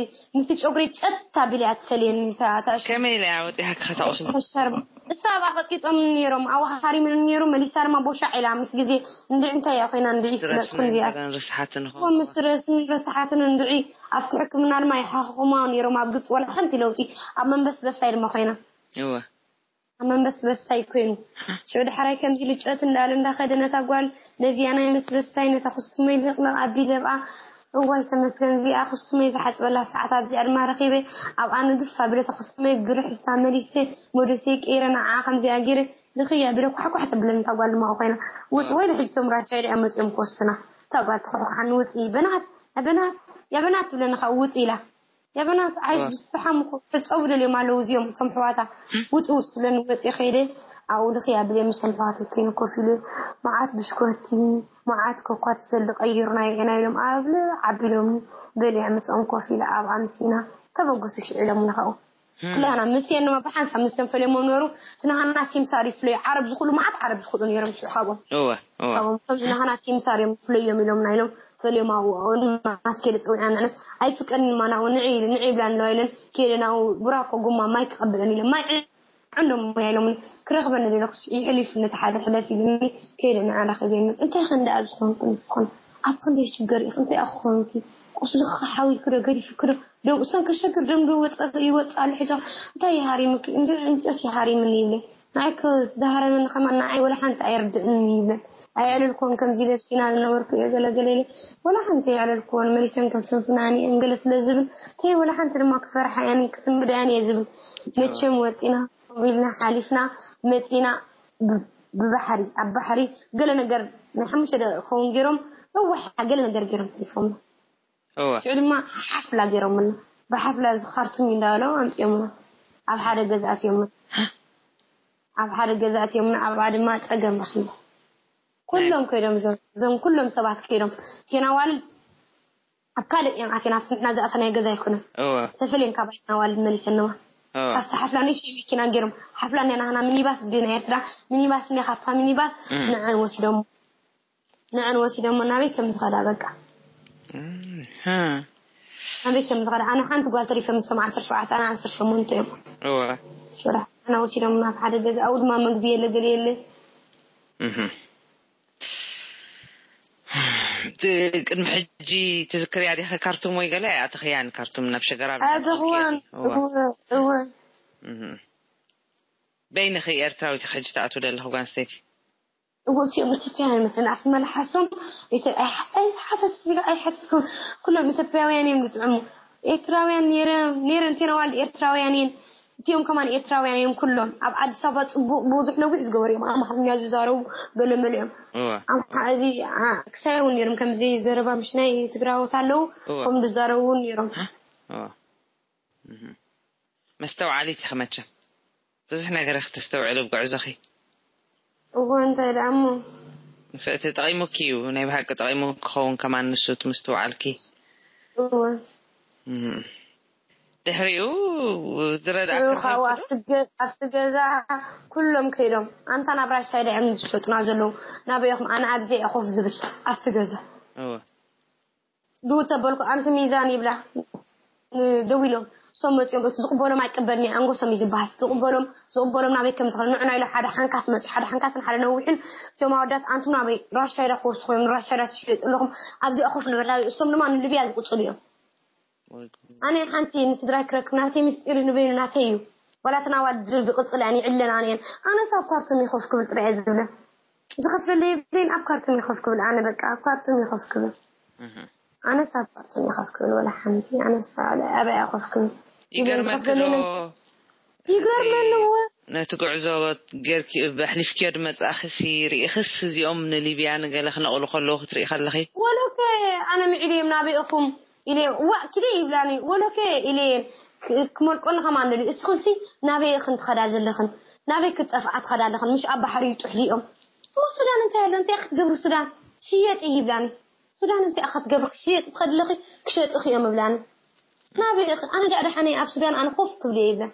ምስቲ ጨጉሪ ጨት ኣቢላ እያ ትፈልየኒ እታ እታ እሺ ከመይ ኢለ እያ ወፂሃ ክኸታቑስሉ? ሻርባ እሳ ኣብኣ ቀጥቂጦም ነይሮም ኣብኣ ሃሪምን ነይሩ መሊሳ ድማ ቦሻዕ ኢላ ምስ ግዜ እንድዒ እንታይ እያ ኮይና እንድዒ ፍለጥኩም እዚኣ ረስሓትን እኮ ምስ ረስን ረስሓትን እንድዒ ኣብቲ ሕክምና ድማ ይሓኽኹማ ነይሮም ኣብ ግብፂ ወላ ሓንቲ ለውጢ ኣብ መንበስበሳይ ድማ ኮይና እወ። ኣብ መንበስበስታይ ኮይኑ ሽዑ ዳሕራይ ከምዚ ኢሉ ጨት እንዳበለ እንዳኸደ ነታ ጓል ነዚኣ ናይ መስበስታይ ነታ ኩስትመይ ልቕልቕ ኣቢለ ኣብኣ እዋይ ተመስገን እዚኣ ኩስትመይ ዝሓፅበላ ሰዓት ኣብዚኣ ድማ ረኺበ ኣብኣ ንግፍ ኣቢለ እታ ኩስትመይ ብርሕስታ መሊሰ ሞደሰይ ቀይረ ንዓኣ ከምዚኣ ገይረ ልኽያ ኣቢለ ኳሕኳሕ ተብለኒ እታ ጓል ድማ ኮይና ውፅ ወይ ንሕጂ እቶም ራሻይ ዲኣ መፂኦም ክወስዱና እታ ጓል ትኹሕኳሓኒ ውፅኢ በናት በናት ያ በናት ትብለኒ ከዓ ውፅ ኢላ ያ በናት ዓይስ ብስሓም እኮ ክሕፀቡ ደልዮም ኣለዉ እዚኦም እቶም ኣሕዋታ ውፅ ውፅ ትብለኒ ወፂ ከይደ ኣብኡ ልኽያ ብለ ምስቶም ኣሕዋት ኮይኑ ኮፍ ኢሉ መዓት ብሽኮቲ መዓት ኮኳ ትሰሊ ቀይሩና ኢና ኢሎም ኣብ ልዕ ኣቢሎም በሊዐ ምስኦም ኮፍ ኢለ ኣብኣ ምስ ኢና ተበገሱ ሽዑ ኢሎምና ካብኡ ኩላና ምስየን ድማ ብሓንሳብ ምስተን ፈለዮም ነበሩ እቲ ናሃና ሲምሳር ይፍለዩ ዓረብ ዝኽእሉ መዓት ዓረብ ዝኽእሉ ነይሮም ሽዑ ካብኦም እወ እወ። ካብኦም ከምዚ ናሃና ሲምሳር እዮም ፍለዮም ኢሎምና ኢሎም ፈልዮም ኣብኡ ማስኬደ ፀዊዕና ንዕነስ ኣይፍቀድን ድማ ናብኡ ንዒ ንዒ ይብላ ኣለዋ ኢለን ከይደ ናብኡ ቡራኮ ጎማ ማይ ክቐብለን ኢለን ማይ ዕንዶም ኢሎምኒ ክረኽበኒ ደለኩ ይሕሊፉ ነቲ ሓደ ሕለፍ ኢሉኒ ከይደ ንዓ ራኺበ ይመፅ እንታይ ከ እንዳ ኣብ ዝኾንኩ ንስኹም ኣቲ ክንደይ ሽገር ኢኹ እንታይ ኣኹ ኮንኪ ቁስልኺ ሓዊልኪ ዶ ገዲፍኪ ዶ ደም እሶም ከሸግር ደም ዶ ወፀ ይወፅእ ኣሎ ሕጂ እንታይ ይሃሪምኪ እንዲ ዕንጨት ይሃሪምኒ ይብለኝ ንዓይ ከ ዝሃረመኒ ከማን ንዓይ ወላ ሓንቲ ኣየርድእንን ይብለን ኣየዕለልኩዎን ከምዚ ለብሲና ዝነበርኩ እየ ገለገለ ኢለ ወላ ሓንቲ ኣየዕለልኩዎን መሊሰን ከም ስንፍናን እየን ገለ ስለ ዝብል ተይ ወላ ሓንቲ ድማ ክፈርሓ እየን ክስምዳ እየን እየ ዝብል መቸም ወፂና ኢልና ሓሊፍና መፂና ብባሕሪ ኣብ ባሕሪ ገለ ነገር ናይ ሓሙሽተ ደቂቕ ክኸውን ገይሮም ነዋሕ ገለ ነገር ገይሮም ሓሊፎምና እወ ሽዑ ድማ ሓፍላ ገይሮምልና ብሓፍላ እዚ ካርቱም እንዳበሎም ኣምፅኦምና ኣብ ሓደ ገዛ ኣትዮምና ኣብ ሓደ ገዛ ኣትዮምና ኣብኣ ድማ ፀገም ረኪቡ ኩሎም ከይዶም እዞም እዞም ኩሎም ሰባት ከይዶም ቴና ዋልድ ኣብ ካልእ እዮም ኣቴና ኣብቲ ንሕና ዝኣተናዮ ገዛ ኣይኮነን እወ ዝተፈለየን ካብ ኣቴና ዋልድ መሊሰንዋ እወ ካብቲ ሓፍላ ንእሽተይ መኪና ገይሮም ሓፍላ ናይ ናህና ሚኒባስ ብናይ ኤርትራ ሚኒባስ እኒኣ ካብታ ሚኒባስ እም። ንዐን ወሲዶም ንዐን ወሲዶሞ ናበይ ከም ዝኸዳ በቃ እም፣ ሃ። ናበይ ከም ዝኸዳ ኣነ ሓንቲ ጓል ተሪፈ ምስቶም ዓሰርተ ሸውዓተ ኣነ ዓሰርተ ሸሞንተ እዮም እወ ሽራ ኣና ወሲዶም ናብ ሓደ ገዛ ኣብኡ ድማ መግቢ የለ ገለ የለ እህ። ት- ቅድሚ ሕጂ ትዝክርያ ዲኺ ካርቱም ወይ ገለ ኣተኽያን ካርቱም ናብ ሸገራ ኣተኽዋን እወ እወ እህ። በይንኺ ኤርትራዊት ኢኺ ሕጂ ትኣትዊ ዘለኺ ጓል ኣንስተይቲ እወ እቲኦም ኢትዮጵያውያን ይመስለኒ ኣብቲ መላሓሶም ኣይሓተት ኣይሓተት ኩሎም ኢትዮጵያውያን እዮም ዝጥዕሙ ኤርትራውያን ነይረ ነይረ እንቴና ዋልድ ኤርትራውያን እየን። እቲኦም ከማን ኤርትራውያን እዮም ኩሎም። ኣብ ኣዲስ ኣበባ ጽቡቕ ብዙሕ ነዊሕ ዝገበሩ እዮም። ኣምሓርኛ ዝዛረቡ ገለ መለ እዮም። እወ ኣምሓ- እዚ ዓ- ክሳይ እውን ነይሮም ከምዚ ዘረባ ምሽ ናይ ትግራዎት ኣለዉ። እወ። ከም ዝዛረቡ እውን ነይሮም። እወ። እህ። መስተውዓሊት ኢኺ መቸም። ብዙሕ ነገር ኢኺ ተስተውዕሊ ኣብ ጉዕዞኺ። እወ እንታይ ደኣ እሞ። ተጠቒሙኪ እዩ፣ ናይ ብሓቂ ጠቒሙ ክኸውን ከማን ንሱ እቲ ምስትውዓልኪ። እወ እም። ድሕሪኡ ዝረዳእካ ካብኡ ኣብቲ ገ- ኣብቲ ገዛ ኩሎም ከይዶም ኣንታ ናብ ራሻይ ዳ እዮም ዝሸጡና ዘለዉ። ናበይኹም ኣነ ኣብዚ እየ ኮፍ ዝብል ኣብቲ ገዛ። እወ ድው ተበልኩ ኣንቲ ሚዛን ይብላ። ደው ኢሎም እሶም መፂኦም እቲ ዝቕበሎም ኣይቀበልኒ ኣንጎሶም እዩ ዝበሃል። ዝቕበሎም ዝቕበሎም ናበይ ከም ዝኸደ ንዑና ኢሎ ሓደ ሓንካስ መፁ። ሓደ ሓንካስን ሓደ ነዊሕን እቶም ኣወዳት ኣንቱም ናበይ ራሻይዳ ክወስኹ እዮም ንራሻይዳ ትሽየጡ ኣለኹም። ኣብዚኣ ኮፍ ንበል ናበይ እሶም ድማ ንልብያ ዝቕፅሉ እዮም። ኣነ ሓንቲ ንስድራይ ክረክብ ናተይ ምስጢር ንበይኑ ናተይ እዩ። ዋላ ተናዋድ ዝቕፅል እየን ይዕለን ኣነ እየን ኣነስ ኣብ ካርቱም ይኸፍ ክብል ጥራይ እየ ዝብለን። ዝኸፍለለይ የብለይን ኣብ ካርቱም ይኸፍ ክብል ኣነ በቃ ኣብ ካርቱም ይኸፍ ክብል። ኣነስ ኣብ ካርቱም ይኸፍ ክብል ወላ ሓንቲ ኣነስ ኣበይ ኮፍ ክብል። ይገርመኪ ዶ ይገርመኒ እወ። ነቲ ጉዕዞ ጌርኪ ኣሕሊፍኪዮ ድመጻእኺሲ ርኢኽስ እዚኦም ንሊብያ ንገለ ክነቕሉ ከለዉ ክትርኢ ከለኺ? ወለከ ኣነ ምዒድ እዮም ናበይ ኢኹም ኢለ ዋእ ኪደ ይብላኒ ወለከ ኢለ ክመልቆኒ ከማን ደልዩ እስኽንሲ ናበይ ኢኽን ትኸዳ ዘለኽን ናበይ ክትጠፍኣ ትኸዳ ኣለኽን ምሽ ኣብ ባሕሪ ይጥሕሉ እዮም። እሞ ሱዳን እንታይ ኣሎ እንታይ ክትገብሩ ሱዳን ሽየጥ እዩ ይብላኒ። ሱዳን እንታይ ኢኻ ትገብሪ ክሽየጥ ትኸዲ ኣለኺ ክሸጡኺ እዮም ይብላኒ። ናበይ ኢኺ ኣነ ዳኣ ደሓነይ ኣብ ሱዳን ኣነ ኮፍ ክብል እየ ይብለን።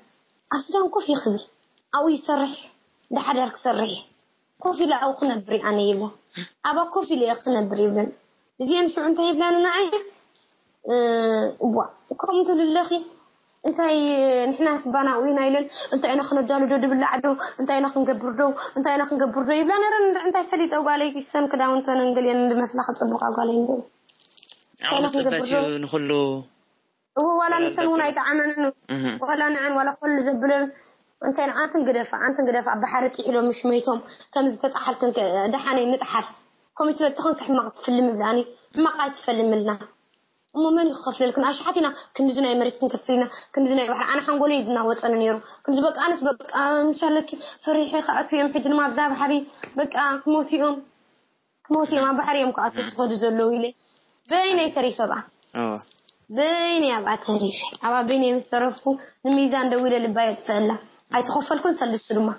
ኣብ ሱዳን ኮፍ ይኽብል ኣብኡ ይሰርሕ ደሓዳር ክሰርሕ እየ። ኮፍ ኢለ ኣብኡ ክነብር እየ ኣነ ይብለን። ኣባ ኮፍ ኢለ እየ ክነብር ይብለን። እዚአን ሽዑ እንታይ ይብላኒ ንዓይ እዋ ከምኡ ትብል ኣለኺ እንታይ ንሕና ስባና ውኢና ኢለን እንታይ ኢና ክነዳሉ ዶ ድብላዕ ዶ እንታይ ኢና ክንገብር ዶ እንታይ ኢና ክንገብር ዶ ይብላ ነረን እንታይ ፈሊጠ ጓለይ ኪሰን ክዳውንተን እንግልየን እንድመስላ ክፅብቃ ጓለይ እንደ እንታይ ኢና ክንገብር ኣውፅበት ዶ እዩ ንኩሉ እዎ ዋላ ንሰን እውን ኣይጠዓመንን ዋላ ንዐን ዋላ ኮል ዘብለን እንታይ ኣንትን ግደፋ ኣንትን ግደፋ ኣብ ባሕሪ ጥሒሎም ምሽ መይቶም ከም ዝተጣሓልክን ደሓነይ ንጥሓል ኮሚትመትኽን ክሕማቕ ትፍልም ይብላኒ ሕማቕ ኣይትፈልምልና እሞ መን ይኽኸፍለልክን ኣሽሓት ኢና ክንድዚ ናይ መሬት ክንከፍል ኢና ክንድዚ ናይ ባሕሪ ኣነ ሓንጎለይ እዩ ዝናወጠኒ ነይሩ ክንዚ በቃ ኣነስ በቃ ምሻለኪ ፈሪሐ ክኣትው እዮም ሕጂ ድማ ኣብዛ ባሕሪ በቃ ክሞት እዮም ክሞት እዮም ኣብ ባሕሪ እዮም ክኣትው ዝኸዱ ዘለዉ ኢለ በይነይ ተሪፈ ብኣ በይነይ ኣብኣ ተሪፈ ኣብኣ በይነይ ምስ ተረፍኩ ንሚዛን ደው ኢለ ልባ የጥፍአላ ኣይተኸፈልኩን ሰልዲ እሱ ድማ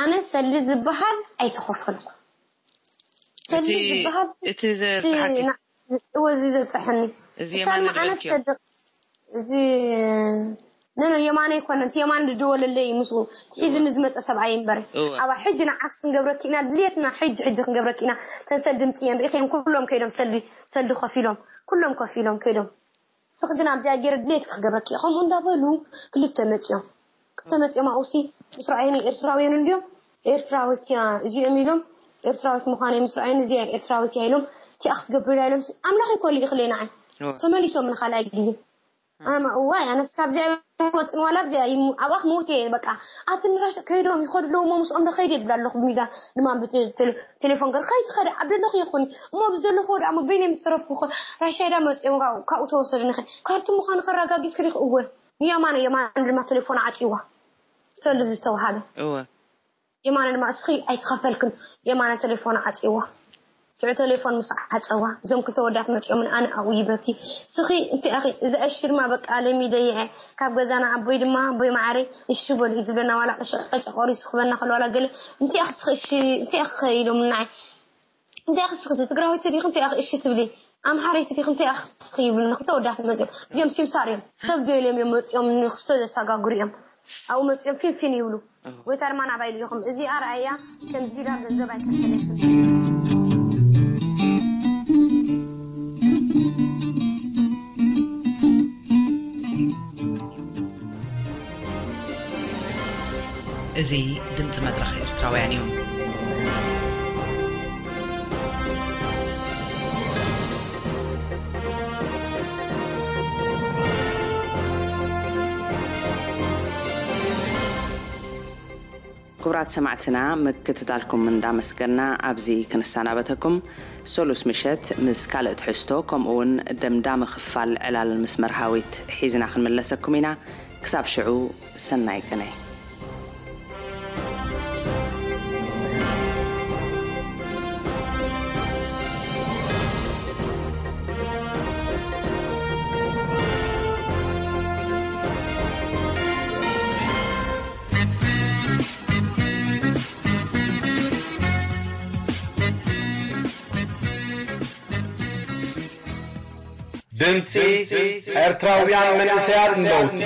ኣነ ሰልዲ ዝበሃል ኣይተኸፈልኩ ሰልዲ ዝበሃል እቲ ዘብፅሓኪ ወዚ ዘብፀሐኒ እዚ የማን ዝበልክዮ እዚ ነኖ የማነ ይኮነ እቲ የማነ ዝደወለለይ ምስ ትሒዝኒ ዝመፀ ሰብኣይ እምበር ኣባ ሕጂ ንዓስ ክንገብረኪ ኢና ድልየትና ሕጂ ሕጂ ክንገብረኪ ኢና ተንሰል ድምፂ እየን ርኢኸዮም ኩሎም ከይዶም ሰልዲ ሰልዲ ከፊሎም ኩሎም ከፊሎም ከይዶም ስኽ ግን ኣብዚኣ ገይረ ድልየት ክገብረኪ ከምኡ እንዳበሉ ክልተ መፂኦም ክልተ መፂኦም ኣውሲ ምስ ረኣዩኒ ኤርትራውያን እንዲዮም ኤርትራዊት እያ እዚኦም ኢሎም ኤርትራዊት ምዃነይ ምስ ረኣዩኒ እዚኣ ኤርትራዊት እያ ኢሎም እቲኣ ክትገብር ኢሎም ኣምላኽ ይኮሉ ይኽለይ ንዓይ ተመሊሶም ንኻልኣይ ግዜ ኣማ እዋይ ኣነስ ካብዚኣ ይወፅን ዋላ ኣብዚኣ ኣብኣ ክመውት እየ በቃ ኣቲ ንራሽ ከይዶም ይኸዱ ኣለዎ እሞ ምስኦም ዶ ከይድ ይብል ኣለኹ ብሚዛን ድማ ቴሌፎን ገር ከይድ ኸደ ኣብ ዘለኹ ይኹን እሞ ብዘለኹ ወደ ኣሞ በይነ ምስ ተረፍኩ ራሻይዳ መፅኦም ካብኡ ተወሰዱ ንኸ ካርቱም ምዃኑ ከረጋጊፅ ክሪኽ እወ ንየማነ የማነ ድማ ቴሌፎን ዓፂዋ ሰሉ ዝተውሃበ እወ የማነ ድማ እስኺ ኣይትኸፈልክን የማነ ቴሌፎን ዓፅዋ ትዕ ቴሌፎን ምስ ዓፀዋ እዞም ክልተ ወዳት መፂኦምን ኣነ ኣብኡ ይብለኪ ስኺ እንታይ ኣኺ እዛ እሺ ድማ በቃ ለሚደየ ካብ ገዛና ኣቦይ ድማ ኣቦይ ማዓረይ እሺ በሉ እዩ ዝብለና ዋላ ቀጨቆሪ ስኽበና ከሎ ዋላ ገለ እንታይ ኣኺ ስኺ እሺ እንታይ ኣኺ ኢሎም ንዓይ እንታይ ኣኺ ስኺ ትግራወይቲ ዲኺ እንታይ ኣኺ እሺ ትብሊ ኣምሓረይቲ ዲኺ እንታይ ኣኺ ስኺ ይብሉኒ ክልተ ወዳት መፂኦም እዚኦም ሲምሳር እዮም ሰብ ገይሎም እዮም መፂኦም ንክልተ ዘሳጋግሩ እዮም ኣብኡ መፂኦም ፊንፊን ይብሉ ጎይታ ድማ ናባይ ልኢኹም እዚኣ ረኣያ ከምዚ ኢላ ገንዘብ ኣይከፈለትን እዚ ድምፂ መድረኽ ኤርትራውያን እዩ። ክቡራት ሰማዕትና፣ ምክትታልኩም እንዳመስገና ኣብዚ ክንሰናበተኩም፣ ሰሉስ ምሸት ምስ ካልእ ትሕዝቶ ከምኡ እውን ደምዳሚ ክፋል ዕላል ምስ መርሃዊት ሒዝና ክንምለሰኩም ኢና። ክሳብ ሽዑ፣ ሰናይ ቅነ። ድምጺ ኤርትራውያን መንእሰያት ንለውጢ።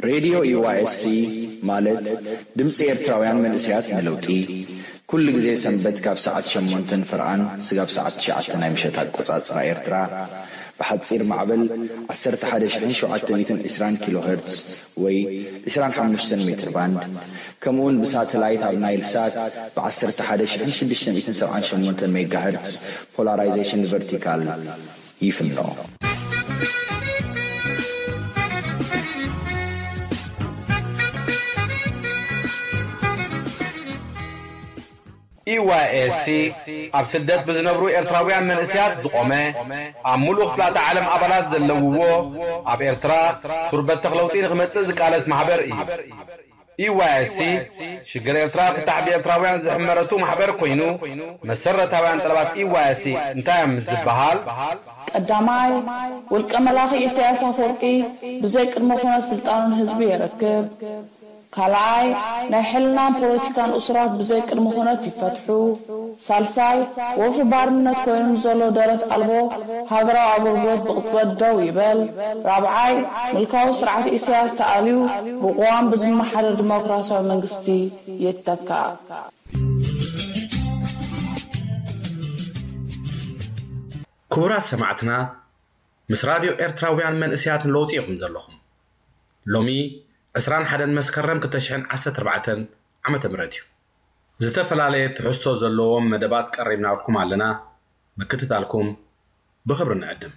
ሬድዮ ዩ ዋይ ኤስ ሲ ማለት ድምፂ ኤርትራውያን መንእሰያት ንለውጢ፣ ኩሉ ግዜ ሰንበት ካብ ሰዓት ሸሞንተ ንፍርቓን ስጋብ ሰዓት ትሽዓተ ናይ ምሸት ኣቆጻጽራ ኤርትራ ብሓጺር ማዕበል ዓሰርተ ሓደ ሺሕን ሸውዓተ ሚእትን ዕስራን ኪሎ ሄርትዝ ወይ ዕስራን ሓሙሽተን ሜትር ባንድ፣ ከምኡውን ብሳተላይት ኣብ ናይል ሳት ብ ዓሰርተ ሓደ ሺሕን ሽዱሽተ ሚእትን ሰብዓን ሸሞንተን ሜጋ ሄርትዝ ፖላራይዜሽን ቨርቲካል ይፍኖ። ዩ ዋይ ኤስ ሲ ኣብ ስደት ብዝነብሩ ኤርትራውያን መንእሰያት ዝቖመ፣ ኣብ ሙሉእ ክፍላተ ዓለም ኣባላት ዘለውዎ፣ ኣብ ኤርትራ ሱር በተኽ ለውጢ ንኽመጽእ ዝቃለስ ማሕበር እዩ። ዩ ዋይ ኤስ ሲ ሽግር ኤርትራ ፍታሕ ብኤርትራውያን ዝሕመረቱ ማሕበር ኮይኑ፣ መሰረታውያን ጠለባት ዩ ዋይ ኤስ ሲ እንታይ እዮም ምስ ዝበሃል፣ ቀዳማይ፣ ውልቀ መላኺ ኢሳያስ ኣፈወርቂ ብዘይ ቅድመ ኩነት ስልጣኑ ንህዝቢ የረክብ። ካልኣይ፣ ናይ ሕልናን ፖለቲካን እሱራት ብዘይ ቅድመ ኩነት ይፈትሑ። ሳልሳይ፣ ወፍሪ ባርነት ኮይኑ ንዘሎ ደረት ኣልቦ ሃገራዊ ኣገልግሎት ብቕጽበት ደው ይበል። ራብዓይ፣ ምልካዊ ስርዓት ኢሳያስ ተኣልዩ ብቅዋም ብዝመሓደር ዲሞክራሲያዊ መንግስቲ ይተካእ። ክቡራት ሰማዕትና፣ ምስ ራድዮ ኤርትራውያን መንእሰያት ንለውጢ ኢኹም ዘለኹም። ሎሚ ዕስራን ሓደን መስከረም ክልተ ሽሕን ዓሰርተ ኣርባዕተን ዓመተ ምህረት እዩ። ዝተፈላለየ ትሕዝቶ ዘለዎም መደባት ቀሪብናልኩም ኣለና። ምክትታልኩም ብኽብሪ ንዕድም።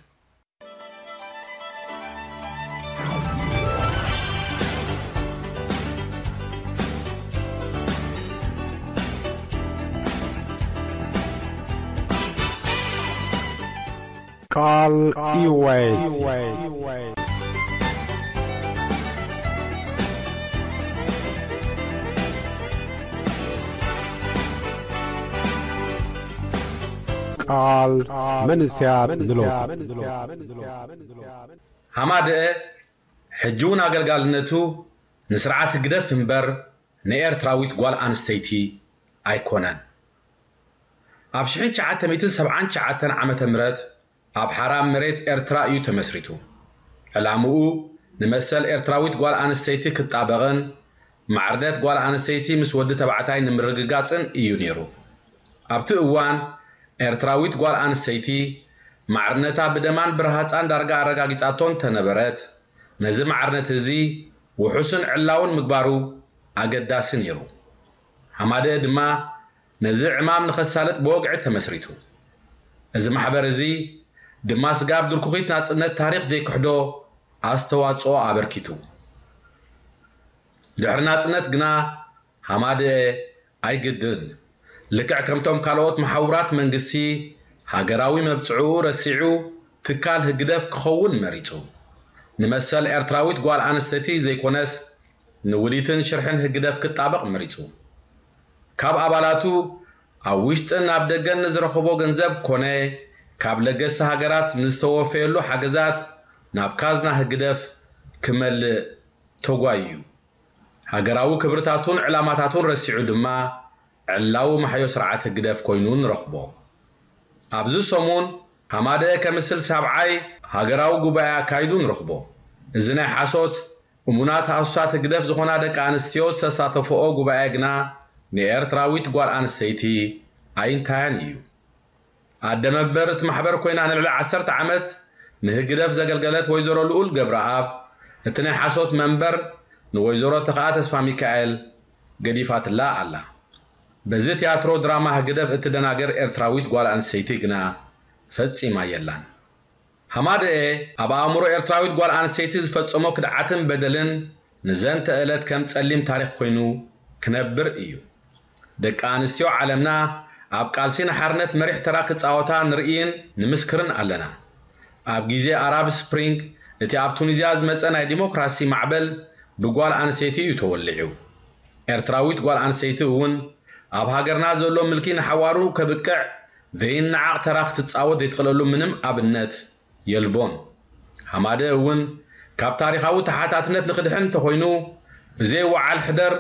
ቃል ዩ ኤስ። ቃል መንእሰያት ንለውጢ። ሃማደአ ሕጂ እውን ኣገልጋልነቱ ንስርዓት ህግደፍ እምበር ንኤርትራዊት ጓል ኣንስተይቲ ኣይኮነን። ኣብ ሽሕን ትሽዓተ ሚእትን ሰብዓን ትሽዓተን ዓመተ ምህረት ኣብ ሓራ መሬት ኤርትራ እዩ ተመስሪቱ። ዕላምኡ ንመሰል ኤርትራዊት ጓል ኣንስተይቲ ክጣበቕን ማዕርነት ጓል ኣንስተይቲ ምስ ወዲ ተባዕታይ ንምርግጋጽን እዩ ነይሩ። ኣብቲ እዋን ኤርትራዊት ጓል ኣንስተይቲ ማዕርነታ ብደማን ብረሃጻን ዳርጋ ኣረጋጊጻቶ እንተነበረት፣ ነዚ ማዕርነት እዚ ውሑስን ዕላውን ምግባሩ ኣገዳሲ ነይሩ። ሃማደአ ድማ ነዚ ዕማም ንኸሳልጥ ብወግዒ ተመስሪቱ። እዚ ማሕበር እዚ ድማ ስጋብ ድርኩኺት ናጽነት ታሪኽ ዘይክሕዶ ኣስተዋጽኦ ኣበርኪቱ። ድሕሪ ናጽነት ግና ሃማደአ ኣይግድን፣ ልክዕ ከምቶም ካልኦት መሓውራት መንግስቲ፣ ሃገራዊ መብጽዕኡ ረሲዑ ትካል ህግደፍ ክኸውን መሪጹ። ንመሰል ኤርትራዊት ጓል ኣንስተይቲ ዘይኮነስ ንውዲትን ሽርሕን ህግደፍ ክጣበቕ መሪጹ። ካብ ኣባላቱ ኣብ ውሽጥን ኣብ ደገን ንዝረኸቦ ገንዘብ ኮነ ካብ ለገስቲ ሃገራት ንዝተወፈየሉ ሓገዛት ናብ ካዝና ህግደፍ ክመልእ ተጓዩ እዩ። ሃገራዊ ክብርታቱን ዕላማታቱን ረሲዑ ድማ ዕላዊ ማሕዮ ስርዓት ህግደፍ ኮይኑ ንረኽቦ። ኣብዚ ሰሙን ሃማደአ ከምስል ሳብዓይ ሃገራዊ ጉባኤ ኣካይዱ ንረኽቦ። እዚ ናይ ሓሶት እሙናት ኣሱሳት ህግደፍ ዝኾና ደቂ ኣንስትዮ ዝተሳተፈኦ ጉባኤ ግና ንኤርትራዊት ጓል ኣንስተይቲ ኣይንታያን እዩ። ኣደ መንበር እቲ ማሕበር ኮይና ንልዕሊ ዓሰርተ ዓመት ንህግደፍ ዘገልገለት ወይዘሮ ልኡል ገብረኣብ፣ እቲ ናይ ሓሶት መንበር ንወይዘሮ ተኽኣ ተስፋሚካኤል ገዲፋትላ ኣላ። በዚ ቲያትሮ ድራማ ህግደፍ እትደናገር ኤርትራዊት ጓል ኣንስተይቲ ግና ፈጺማ የላን። ሃማደኤ ኣብ ኣእምሮ ኤርትራዊት ጓል ኣንስተይቲ ዝፈጸሞ ክድዓትን በደልን ንዘንተ ዕለት ከም ጸሊም ታሪኽ ኮይኑ ክነብር እዩ። ደቂ ኣንስትዮ ዓለምና ኣብ ቃልሲ ንሓርነት መሪሕ ተራ ክጻወታ ንርእይን ንምስክርን ኣለና። ኣብ ግዜ ኣራብ ስፕሪንግ እቲ ኣብ ቱኒዝያ ዝመጸ ናይ ዲሞክራሲ ማዕበል ብጓል ኣንስተይቲ እዩ ተወሊዑ። ኤርትራዊት ጓል ኣንስተይቲ እውን ኣብ ሃገርና ዘሎ ምልኪ ንሓዋሩ ከብቅዕ ዘይነዓቕ ተራ ክትጻወት ዘይትኽእለሉ ምንም ኣብነት የልቦን። ሃማደ እውን ካብ ታሪኻዊ ተሓታትነት ንክድሕን እንተኾይኑ ብዘይ ወዓል ሕደር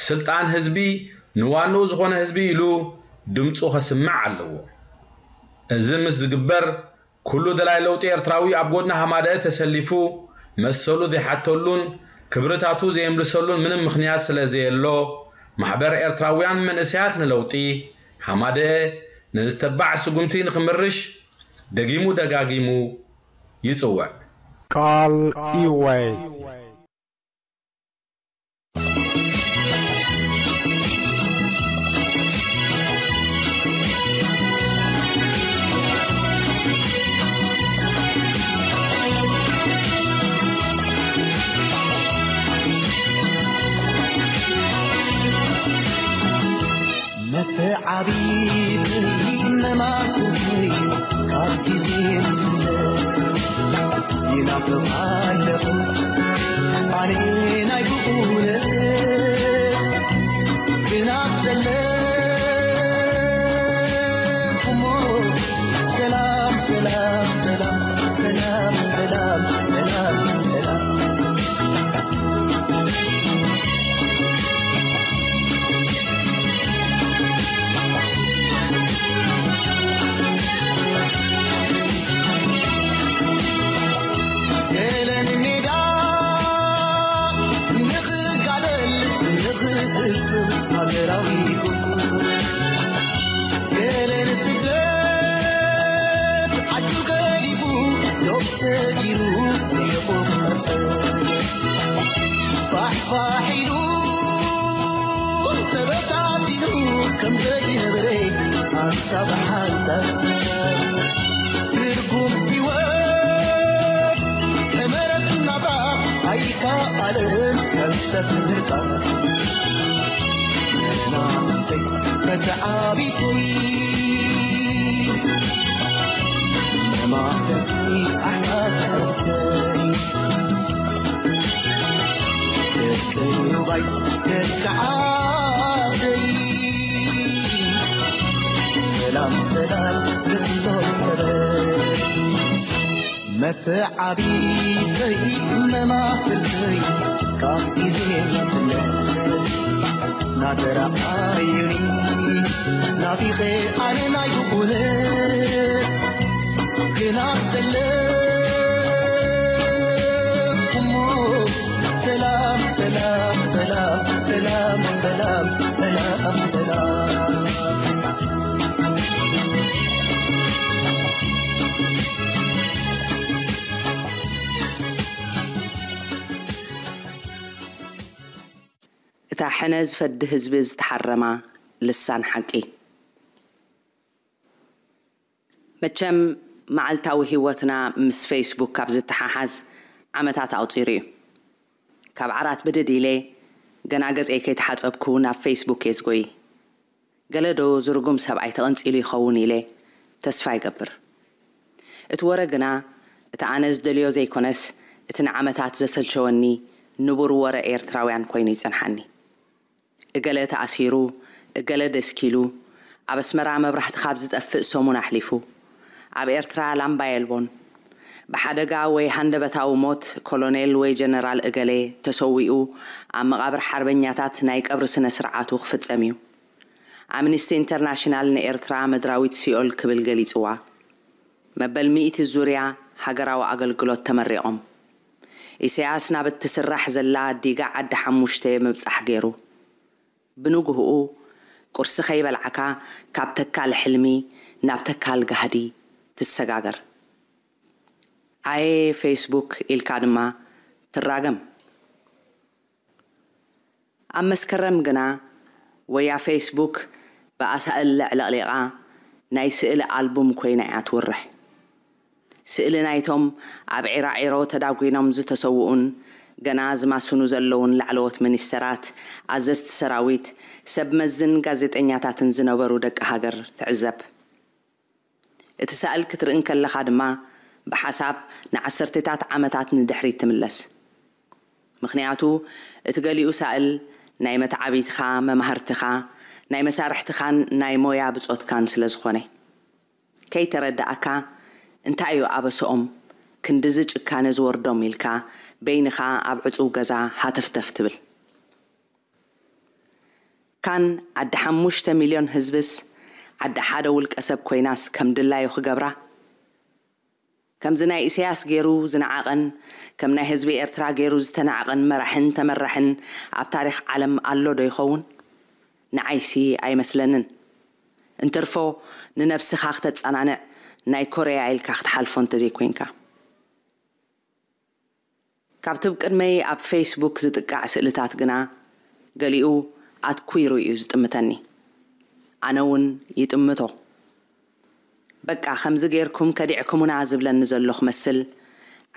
ስልጣን ህዝቢ ንዋንኡ ዝኾነ ህዝቢ ኢሉ ድምፁ ከስምዕ ኣለዎ። እዚ ምስ ዝግበር ኩሉ ደላይ ለውጢ ኤርትራዊ ኣብ ጎድኒ ሃማደ ተሰሊፉ መሰሉ ዘይሓተሉን ክብርታቱ ዘየምልሰሉን ምንም ምኽንያት ስለ ዘየሎ ማሕበር ኤርትራውያን መንእሰያት ንለውጢ ሃማደ ነዚ ተባዕ ስጉምቲ ንክምርሽ ደጊሙ ደጋጊሙ ይጽውዕ። ቃል ኢወይ መተዓቢቲ መማኩርተይ ካብ ግዜ ምስለ ይናፍቕ ኣለኹ ኣነ ናይ ብቑለት ግና ዘለኹሞ ሰላም ሰላም ሰላም ሰላም ሰላም ሰላም ሰላም እታ ሕነ ዝፈዲ ህዝቢ ዝተሓረማ ልሳን ሓቂ። መቸም መዓልታዊ ህይወትና ምስ ፌስቡክ ካብ ዝተሓሓዝ ዓመታት ኣቑጺሩ እዩ። ካብ ዓራት ብድድ ኢለ ገና ገጸይ ከይተሓጸብኩ ናብ ፌስቡክ እየ ዝጎይ። ገለ ዶ ዝርጉም ሰብኣይ ተቐንጺሉ ይኸውን ኢለ ተስፋ ይገብር። እቲ ወረ ግና እቲ ኣነ ዝደልዮ ዘይኮነስ እቲ ንዓመታት ዘሰልቸወኒ ንቡር ወረ ኤርትራውያን ኮይኑ ይጸንሓኒ። እገለ ተኣሲሩ፣ እገለ ደስኪሉ፣ ኣብ ኣስመራ መብራህቲ ካብ ዝጠፍእ ሰሙን ኣሕሊፉ። ኣብ ኤርትራ ላምባ የልቦን። ብሓደጋ ወይ ሃንደበታዊ ሞት ኮሎኔል ወይ ጀነራል እገሌ ተሰዊኡ ኣብ መቓብር ሓርበኛታት ናይ ቀብሪ ስነ ስርዓቱ ክፍጸም እዩ። ኣምኒስቲ ኢንተርናሽናል ንኤርትራ ምድራዊት ሲኦል ክብል ገሊጽዋ። መበል ሚእቲ ዙርያ ሃገራዊ ኣገልግሎት ተመሪቖም። ኢሳያስ ናብ እትስራሕ ዘላ ዲጋ ዓዲ ሓሙሽተ ምብጻሕ ገይሩ። ብንግህኡ ቁርሲ ከይበልዓካ ካብ ተካል ሕልሚ ናብ ተካል ጋህዲ ትሰጋገር። ኣየ ፌስቡክ ኢልካ ድማ ትራገም። ኣብ መስከረም ግና ወያ ፌስቡክ ብኣሳእል ለዕለቕሊቓ ናይ ስእሊ ኣልቡም ኮይና እያ ትውርሕ። ስእሊ ናይቶም ኣብ ዒራዒሮ ተዳጒኖም ዝተሰውኡን ገና ዝማስኑ ዘለውን ላዕለዎት ሚኒስተራት፣ ኣዘዝቲ ሰራዊት፣ ሰብ መዝን ጋዜጠኛታትን ዝነበሩ ደቂ ሃገር ትዕዘብ። እቲ ሳእል ክትርኢ እንከለኻ ድማ ብሓሳብ ንዓሰርተታት ዓመታት ንድሕሪት ትምለስ። ምኽንያቱ እቲ ገሊኡ ሳእል ናይ መተዓብይትኻ፣ መማህርትኻ፣ ናይ መሳርሕትኻን ናይ ሞያ ብጾትካን ስለ ዝኾነ። ከይተረድኣካ እንታይ እዩ ኣበስኦም ክንድዚ ጭካነ ዝወርዶም ኢልካ በይንኻ ኣብ ዕጹው ገዛ ሃተፍተፍ ትብል። ካን ዓዲ ሓሙሽተ ሚልዮን ህዝብስ ዓዲ ሓደ ውልቀ ሰብ ኮይናስ ከም ድላዩ ክገብራ? ከምዚ ናይ ኢሳያስ ገይሩ ዝነዓቐን ከም ናይ ህዝቢ ኤርትራ ገይሩ ዝተናዕቐን መራሕን ተመራሕን ኣብ ታሪኽ ዓለም ኣሎ ዶ ይኸውን? ንዓይሲ ኣይመስለንን። እንትርፎ ንነብስኻ ክተጸናንዕ ናይ ኮረያ ኢልካ ክትሓልፎ እንተዘይኮይንካ። ካብቲ ብቅድመይ ኣብ ፌስቡክ ዝጥቃዕ ስእልታት ግና ገሊኡ ኣትኲሩ እዩ ዝጥምተኒ። ኣነ እውን ይጥምቶ። በቃ ከምዚ ጌርኩም ከዲዕኩምና ዝብለኒ ዘሎ ክመስል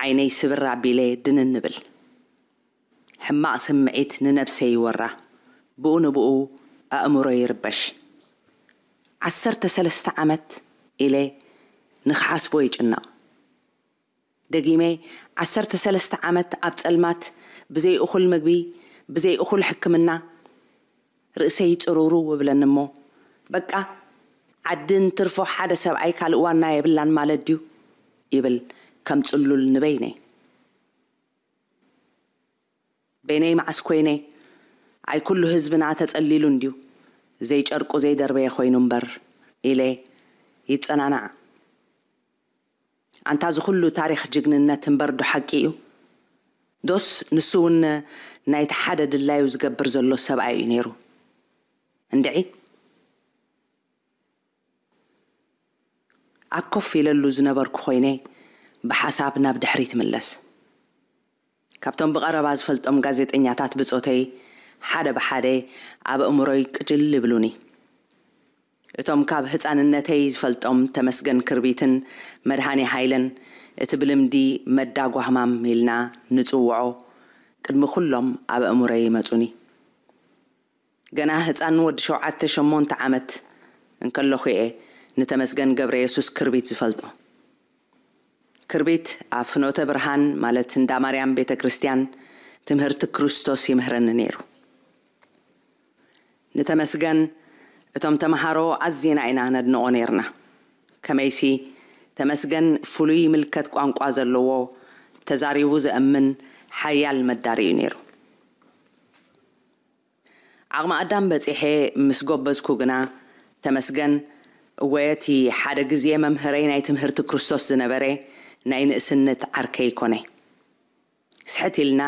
ዓይነይ ስብር ኣቢለ ድንን እብል። ሕማቕ ስምዒት ንነብሰይ ይወራ። ብኡ ንብኡ ኣእምሮይ ይርበሽ። ዓሰርተ ሰለስተ ዓመት ኢለ ንኽሓስቦ ይጭነቕ። ደጊመ ዓሰርተ ሰለስተ ዓመት ኣብ ጸልማት ብዘይ እኹል ምግቢ፣ ብዘይ እኹል ሕክምና ርእሰይ ጽሩሩ እብለኒ እሞ፣ በቃ ዓዲ እንትርፎ ሓደ ሰብኣይ ካልእ ዋና የብላን ማለት ድዩ? ይብል ከም ጽሉል ንበይነይ። በይነይ መዓስ ኮይነ? ኣይ ኩሉ ህዝብና ተጸሊሉ እንድዩ፣ ዘይጨርቁ ዘይደርበየ ኮይኑ እምበር ኢለ ይጸናናዕ። ኣንታ እዚ ኩሉ ታሪኽ ጅግንነት እምበር ዶ ሓቂ እዩ? ዶስ ንሱ እውን ናይቲ ሓደ ድላዩ ዝገብር ዘሎ ሰብኣይ እዩ ነይሩ? እንድዒ። ኣብ ኮፍ ኢለሉ ዝነበርኩ ኮይነ ብሓሳብ ናብ ድሕሪት ይምለስ። ካብቶም ብቐረባ ዝፈልጦም ጋዜጠኛታት ብጾተይ ሓደ ብሓደ ኣብ ኣእምሮይ ቅጭል ይብሉኒ። እቶም ካብ ህጻንነተይ ዝፈልጦም ተመስገን ክርቢትን መድሃኔ ሃይለን እቲ ብልምዲ መዳ ጓህማም ኢልና ንጽውዖ ቅድሚ ኩሎም ኣብ ኣእምሮይ ይመጹኒ። ገና ህጻን ወዲ ሸውዓተ ሸሞንተ ዓመት እንከለኹ እየ ንተመስገን ገብረየሱስ ክርቢት ዝፈልጦ። ክርቢት ኣብ ፍኖተ ብርሃን ማለት እንዳ ማርያም ቤተ ክርስቲያን ትምህርቲ ክርስቶስ ይምህረኒ ነይሩ። ንተመስገን እቶም ተምሃሮ ኣዚና ኢና ነድንቖ ነይርና። ከመይሲ ተመስገን ፍሉይ ምልከት ቋንቋ ዘለዎ፣ ተዛሪቡ ዘእምን ሓያል መዳሪ እዩ ነይሩ። ዓቕሚ ኣዳም በጺሐ ምስ ጎበዝኩ ግና ተመስገን እወ እቲ ሓደ ግዜ መምህረይ ናይ ትምህርቲ ክርስቶስ ዝነበረ ናይ ንእስነት ዓርከይ ኮነ። ስሕት ኢልና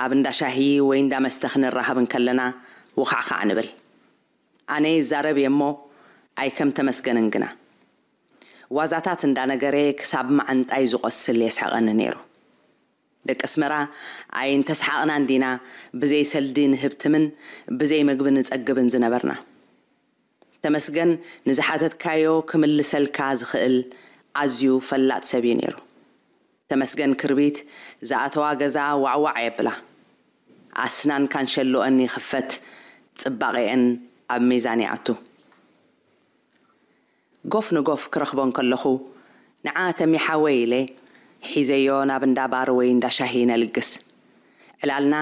ኣብ እንዳ ሻሂ ወይ እንዳ መስተ ክንራኸብ እንከለና ወኻዕኻዕ ንብል። ኣነ ይዛረብ እየ እሞ ኣይከም ተመስገንን ግና። ዋዛታት እንዳነገረ ክሳብ መዓንጣይ ዝቖስል የስሕቐኒ ነይሩ። ደቂ ኣስመራ ኣይንተስሓቕና እንዲና ብዘይ ሰልዲ ንህብትምን ብዘይ ምግቢ ንጸግብን ዝነበርና። ተመስገን ንዝሓተትካዮ ክምልሰልካ ዝኽእል ኣዝዩ ፈላጥ ሰብ እዩ ነይሩ። ተመስገን ክርቢት ዝኣተዋ ገዛ ዋዕዋዕ የብላ። ኣስናን ካንሸሎአን ይኽፈት፣ ጽባቐአን ኣብ ሚዛን ይኣቱ። ጎፍ ንጎፍ ክረኽቦ እንከለኹ፣ ንዓ ተሚ ሓወይ ኢለ ሒዘዮ ናብ እንዳ ባር ወይ እንዳ ሻሂ ነልግስ። ዕላልና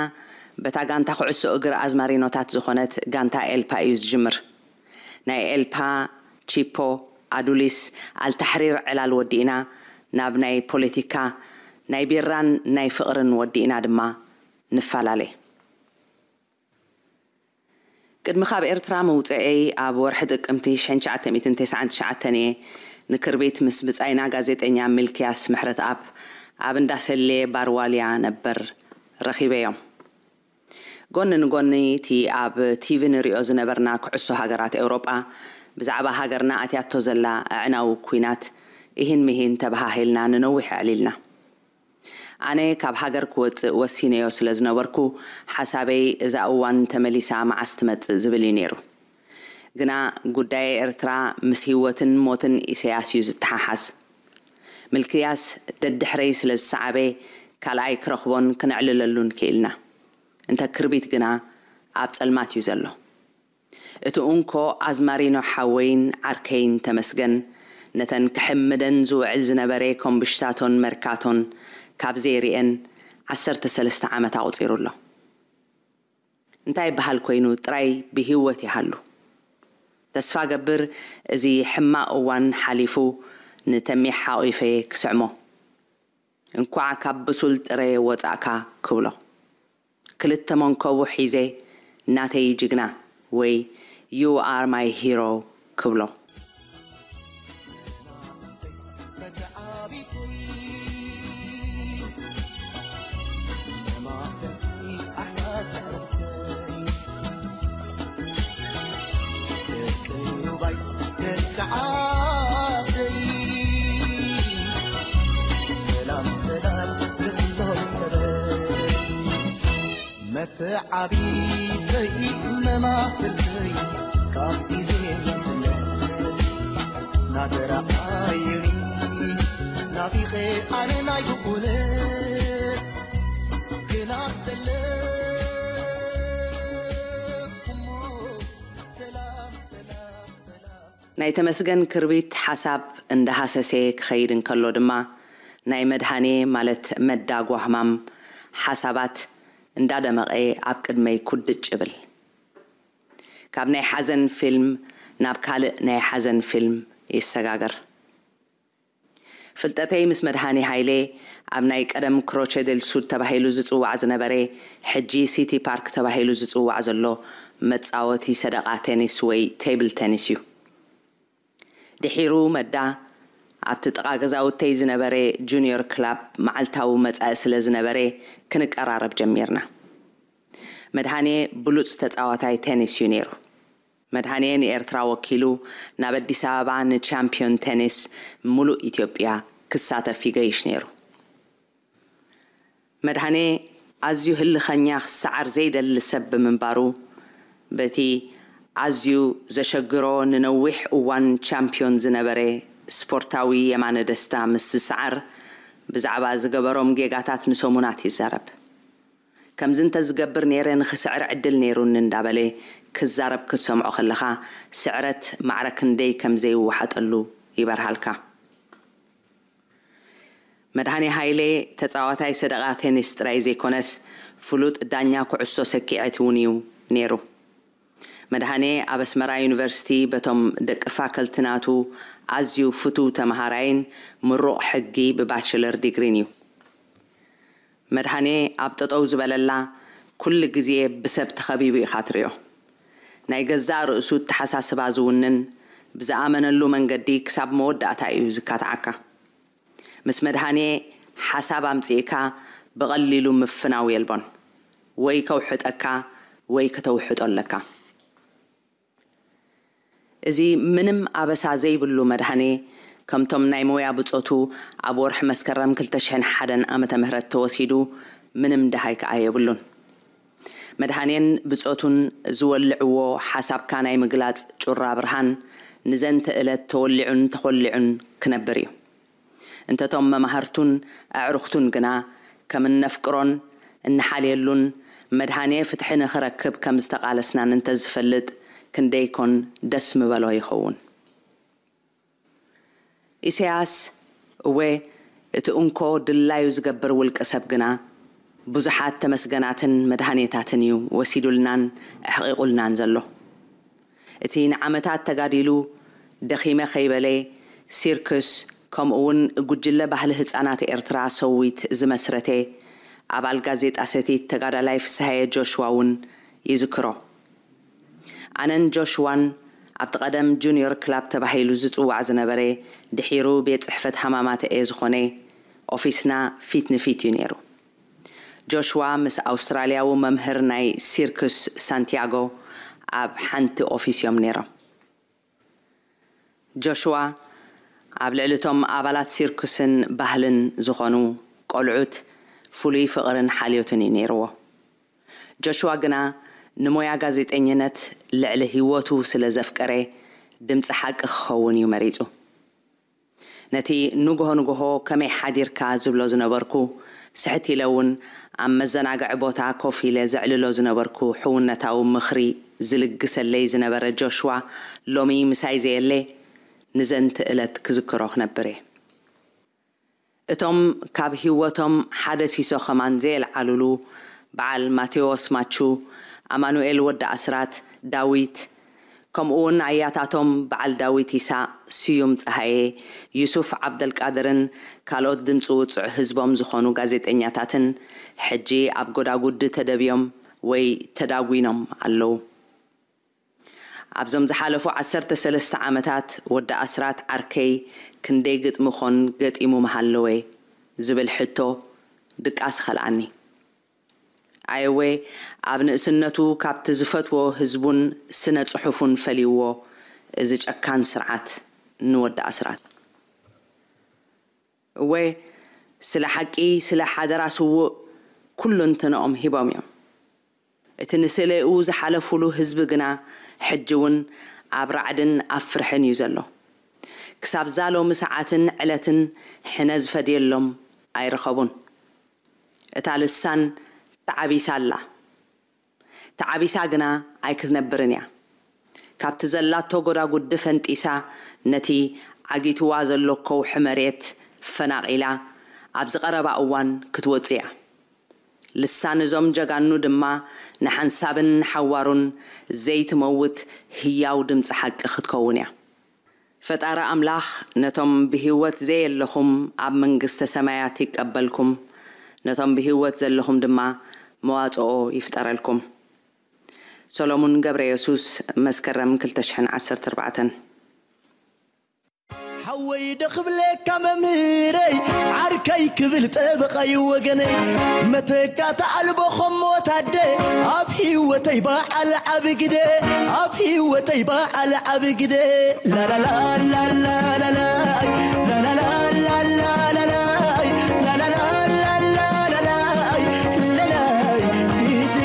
በታ ጋንታ ኩዕሶ እግሪ ኣዝማሪኖታት ዝኾነት ጋንታ ኤልፓ እዩ ዝጅምር። ናይ ኤልፓ፣ ቺፖ፣ ኣዱሊስ፣ ኣልታሕሪር ዕላል ወዲእና ናብ ናይ ፖለቲካ፣ ናይ ቢራን ናይ ፍቕርን ወዲእና ድማ ንፈላለ። ቅድሚ ካብ ኤርትራ ምውጸኤይ ኣብ ወርሒ ጥቅምቲ ሽሕን ትሽዓተ ሚእትን ተስዓን ትሽዓተን እየ ንክርቢት ምስ ብጻይና ጋዜጠኛ ሚልክያስ ምሕረትኣብ ኣብ እንዳ ሰሌ ባርዋልያ ነበር ረኺበዮም። ጎኒ ንጎኒ እቲ ኣብ ቲቪ ንሪኦ ዝነበርና ኩዕሶ ሃገራት ኤውሮጳ ብዛዕባ ሃገርና ኣትያቶ ዘላ ኣዕናዊ ኲናት እሂን ምሂን ተበሃሂልና ንነዊሕ ኣዕሊልና። ኣነ ካብ ሃገር ክወጽእ ወሲነዮ ስለ ዝነበርኩ ሓሳበይ እዛ እዋን ተመሊሳ መዓስ ትመጽእ ዝብል እዩ ነይሩ። ግና ጉዳይ ኤርትራ ምስ ህይወትን ሞትን ኢሳያስ እዩ ዝተሓሓዝ። ምልክያስ ደድሕረይ ስለ ዝሰዓበ፣ ካልኣይ ክረኽቦን ክነዕልለሉን ክኢልና። እንተ ክርቢት ግና ኣብ ጸልማት እዩ ዘሎ። እቲ እንኮ ኣዝማሪኖ ሓወይን ዓርከይን ተመስገን፣ ነተን ክሕምደን ዝውዕል ዝነበረ ኮምብሽታቶን መርካቶን ካብ ዘይርእየን ዓሰርተ ሰለስተ ዓመት ኣቑጺሩ ኣሎ። እንታይ ይበሃል ኮይኑ ጥራይ ብህይወት ይሃሉ። ተስፋ ገብር እዚ ሕማቕ እዋን ሓሊፉ ንተሜ ሓቒፈ ክስዕሞ። እንኳዕ ካብ ብሱል ጥረ ወጻእካ ክብሎ። ክልተ መንከቡ ሒዘ ናተይ ጅግና ወይ You are my hero ክብሎ። ሰላም ሰላም ንኩሎም ሰበይ መተዓቢተይ መማህርተይ ካብ ግዜ ስለ ናተራ ኣየኒ ናፊኸ ኣነ ናይ ብኩለ ግና ሰለ እሞ ሰላም ሰላም ሰላም ናይ ተመስገን ክርቢት ሓሳብ እንዳሃሰሰ ክኸይድ እንከሎ ድማ ናይ መድሃኔ ማለት መዳ ጓህማም ሓሳባት እንዳደመቐ ኣብ ቅድመይ ኩድጭ ይብል። ካብ ናይ ሓዘን ፊልም ናብ ካልእ ናይ ሓዘን ፊልም ይሰጋገር። ፍልጠተይ ምስ መድሃኔ ሃይሌ ኣብ ናይ ቀደም ክሮቼ ዴል ሱድ ተባሂሉ ዝጽዋዕ ዝነበረ ሕጂ ሲቲ ፓርክ ተባሂሉ ዝጽዋዕ ዘሎ መጻወቲ ሰደቓ ቴኒስ ወይ ቴብል ቴኒስ እዩ። ድሒሩ መዳ ኣብቲ ጥቓ ገዛውተይ ዝነበረ ጁኒዮር ክላብ መዓልታዊ መጻኢ ስለ ዝነበረ ክንቀራረብ ጀሚርና። መድሃኔ ብሉጽ ተጻዋታይ ቴኒስ እዩ ነይሩ። መድሃኔ ንኤርትራ ወኪሉ ናብ ኣዲስ ኣበባ ንቻምፒዮን ቴኒስ ምሉእ ኢትዮጵያ ክሳተፍ ይገይሽ ነይሩ። መድሃኔ ኣዝዩ ህልኸኛ ክሰዓር ዘይደሊ ሰብ ብምንባሩ በቲ ኣዝዩ ዘሸግሮ ንነዊሕ እዋን ቻምፒዮን ዝነበረ ስፖርታዊ የማነ ደስታ ምስ ዝሰዓር ብዛዕባ ዝገበሮም ጌጋታት ንሰሙናት ይዛረብ። ከምዚ እንተዝገብር ነይረ ንኽስዕር ዕድል ነይሩኒ እንዳበለ ክዛረብ ክትሰምዖ ከለኻ ስዕረት ማዕረ ክንደይ ከም ዘይወሓጠሉ ይበርሃልካ። መድሃኔ ሃይሌ ተጻዋታይ ሰደቓ ቴኒስ ጥራይ ዘይኮነስ ፍሉጥ ዳኛ ኩዕሶ ሰኪዐት እውን እዩ ነይሩ። መድሃኔ ኣብ ኣስመራ ዩኒቨርሲቲ በቶም ደቂ ፋከልቲ ናቱ ኣዝዩ ፍቱው ተመሃራይን ምሩቕ ሕጊ ብባችለር ዲግሪን እዩ። መድሃኔ ኣብ ጠጠው ዝበለላ ኩሉ ግዜ ብሰብ ተኸቢቡ ኢኻ ትሪኦ። ናይ ገዛእ ርእሱ ኣተሓሳስባ ዝውንን ብዝኣመነሉ መንገዲ ክሳብ መወዳእታ እዩ ዝካትዓካ። ምስ መድሃኔ ሓሳብ ኣምጺእካ ብቐሊሉ ምፍናው የልቦን። ወይ ከውሕጠካ ወይ ከተውሕጦ ኣለካ። እዚ ምንም ኣበሳ ዘይብሉ መድሃኔ ከምቶም ናይ ሞያ ብጾቱ ኣብ ወርሒ መስከረም ክልተ ሽሕን ሓደን ዓመተ ምህረት ተወሲዱ ምንም ደሃይ ከኣ የብሉን። መድሃኔን ብጾቱን ዝወልዕዎ ሓሳብካ ናይ ምግላጽ ጩራ ብርሃን ንዘንተ እለት ተወሊዑን ተኾሊዑን ክነብር እዩ። እንተቶም መማህርቱን ኣዕሩኽቱን ግና ከም እነፍቅሮን እንሓልየሉን መድሃኔ ፍትሒ ንኽረክብ ከም ዝተቓለስናን እንተዝፈልጥ ክንደይኮን ደስ ምበሎ ይኸውን። ኢሳያስ እወ እቲ እንኮ ድላዩ ዝገብር ውልቀ ሰብ ግና ብዙሓት ተመስገናትን መድሃኔታትን እዩ ወሲዱልናን ኣሕቒቑልናን ዘሎ። እቲ ንዓመታት ተጋዲሉ ደኺመ ከይበለ ሲርክስ ከምኡ እውን ጉጅለ ባህሊ ህጻናት ኤርትራ ሰዊት ዝመስረተ ኣባል ጋዜጣ ሰቲት ተጋዳላይ ፍስሃየ ጆሽዋ እውን ይዝክሮ። ኣነን ጆሽዋን ኣብቲ ቀደም ጁኒዮር ክላብ ተባሂሉ ዝጽዋዕ ዝነበረ ድሒሩ ቤት ጽሕፈት ሃማማተኤ ዝኾነ ኦፊስና ፊት ንፊት እዩ ነይሩ። ጆሽዋ ምስ ኣውስትራልያዊ መምህር ናይ ሲርክስ ሳንቲያጎ ኣብ ሓንቲ ኦፊስ እዮም ነይሮም። ጆሽዋ ኣብ ልዕሊ እቶም ኣባላት ሲርኩስን ባህልን ዝኾኑ ቆልዑት ፍሉይ ፍቕርን ሓልዮትን እዩ ነይርዎ። ጆሽዋ ግና ንሞያ ጋዜጠኝነት ልዕሊ ህይወቱ ስለ ዘፍቀረ ድምፂ ሓቂ ክኸውን እዩ መሪፁ። ነቲ ንግሆ ንግሆ ከመይ ሓዲርካ ዝብሎ ዝነበርኩ፣ ስሕት ኢለ እውን ኣብ መዘናግዒ ቦታ ኮፍ ኢለ ዘዕልሎ ዝነበርኩ ሕውነታዊ ምኽሪ ዝልግሰለይ ዝነበረ ጆሽዋ፣ ሎሚ ምሳይ ዘየለ፣ ንዘንቲ እለት ክዝክሮ ክነብር እየ። እቶም ካብ ህይወቶም ሓደ ሲሶ ከማን ዘየልዓሉሉ፣ በዓል ማቴዎስ ማቹ፣ ኣማኑኤል ወዲ ኣስራት፣ ዳዊት፣ ከምኡ እውን ኣያታቶም በዓል ዳዊት ይሳቕ፣ ስዩም ጸሃየ፣ ዩሱፍ ዓብደልቃድርን ካልኦት ድምፂ ውጹዕ ህዝቦም ዝኾኑ ጋዜጠኛታትን ሕጂ ኣብ ጎዳጉዲ ተደብዮም ወይ ተዳጒኖም ኣለዉ። ኣብዞም ዝሓለፉ ዓሰርተ ሰለስተ ዓመታት ወዲ ኣስራት ዓርከይ ክንደይ ግጥሚ ኾን ገጢሙ ምሃለወ ዝብል ሕቶ ድቃስ ኸልኣኒ። ኣየወ፣ ኣብ ንእስነቱ ካብቲ ዝፈትዎ ህዝቡን ስነ ጽሑፉን ፈልይዎ፣ እዚ ጨካን ስርዓት ንወዲ ኣስራት። እወ፣ ስለ ሓቂ፣ ስለ ሓደራ ስዉእ ኩሉ እንትንኦም ሂቦም እዮም። እቲ ንስእለኡ ዝሓለፉሉ ህዝቢ ግና ሕጂ እውን ኣብ ራዕድን ኣብ ፍርሕን እዩ ዘሎ። ክሳብዛ ሎሚ ሰዓትን ዕለትን ሕነ ዝፈድየሎም ኣይረኸቡን። እታ ልሳን ተዓቢሳ ኣላ። ተዓቢሳ ግና ኣይክትነብርን እያ። ካብቲ ዘላቶ ጎዳጉዲ ፈንጢሳ ነቲ ዓጊትዋ ዘሎ ከውሒ መሬት ፈናቒላ ኣብዚ ቀረባ እዋን ክትወጽእ እያ። ልሳን እዞም ጀጋኑ ድማ ንሓንሳብን ንሓዋሩን ዘይትመውት ህያው ድምፂ ሓቂ ክትከውን እያ። ፈጣሪ ኣምላኽ ነቶም ብህይወት ዘየለኹም ኣብ መንግስተ ሰማያት ይቀበልኩም፣ ነቶም ብህይወት ዘለኹም ድማ መዋጽኦ ይፍጠረልኩም። ሰሎሙን ገብረ የሱስ፣ መስከረም ክልተ ሽሕን ዓሰርተ ኣርባዕተን። ሓወይ ዶ ክብለካ መምህረይ፣ ዓርከይ ክብል ጠበቓይ ወገነይ፣ መተካእታ ኣልቦ ኸም ሞት ኣደ፣ ኣብ ህይወተይ በዓል ዓቢ ግደ፣ ኣብ ህይወተይ በዓል ዓቢ ግደ። ላላላ ላላላላይ፣ ላላላ ላላላላይ፣ ላላላ ላላላላይ፣ ለላይ ቲቲ፣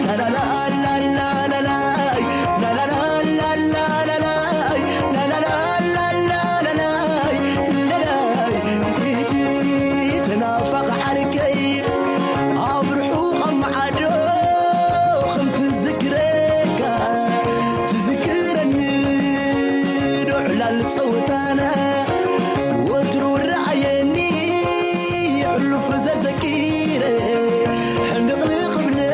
ላላላ ላላላላይ፣ ላላላ ላላላላይ፣ ላላላ ላላላላይ፣ ለላይ ቲቲ፣ ተናፋቕ ዓርከይ ኣብ ርሑቕ ኣብ መዓዶ ከም ትዝክረካ ትዝክረኒ ዶ ዕላል ጸወታና ወትሩ ረኣየኒ ሕሉፍ ዘዘኪረ ሕንቕንቕ ብለኒ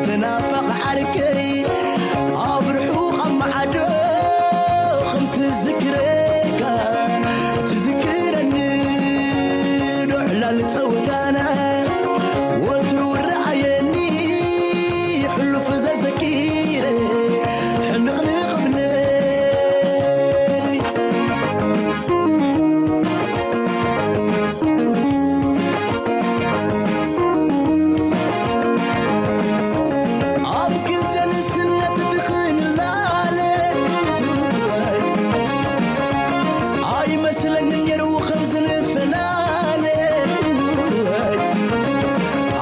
ተናፋቕ ዓርከይ ኣብ ርሑቕ ኣብ መዓዶ ከም ትዝክረካ ትዝክረኒ ዶ ዕላል ጸወታና ወትሩ ረኣየኒ ሕሉፍ ዘዘኪረ ሕንቕንቕ ብለኒ። ኣብ ግዜ ንስነት ድኽንላለ ኣይመስለንን ነይሩ ከም ዝንፈላለ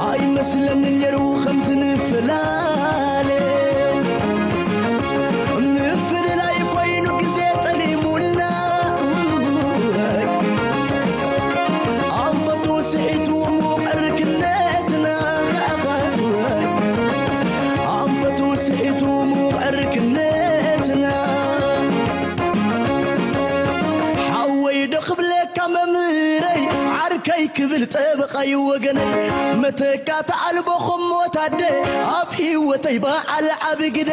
ኣይመስለንን ነይሩ ከም ዝንፈላለ ምፍልላይ ኮይኑ ግዜ ጠሊሙና ኣንፈቱ ስሒቱ ሙቐር ክነትና ኣንፈቱ ስሒቱ ሙቐር ክነትና ሓወይ ዶ ክብለካ መምህረይ ዓርከይ ክብል ጠበቓይ ወገነይ መተካእታ ኣልቦ ኹም ወታደ ኣብ ህይወተይ በዓል ዓቢ ግደ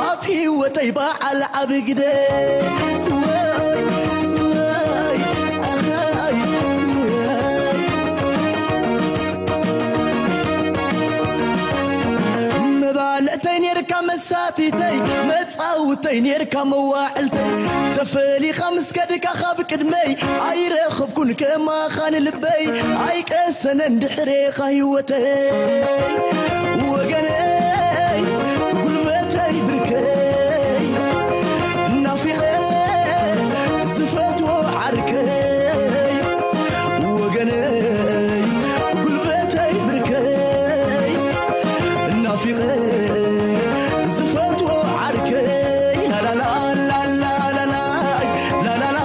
ኣብ ህይወተይ በዓል ዓቢ ግደ ወይ ወይ ኣኻይ ወይ መባልዕተይ ኔርካ መሳቲተይ መጻውተይ ኔርካ መዋዕልተይ ተፈሊኻ ምስ ከድካ ካብ ቅድመይ ኣይረኸብኩን ከማኻ ንልበይ ኣይቀሰነን ድሕሬኻ ህይወተይ ወገነይ ጉልበተይ ብርከይ ናፊቐ ዝፈትዎ ዓርከይ ወገነይ ጉልበተይ ብርከይ ናፊቐ ዝፈትዎ ዓርከይ ላላላ ላላላላይ ላላላ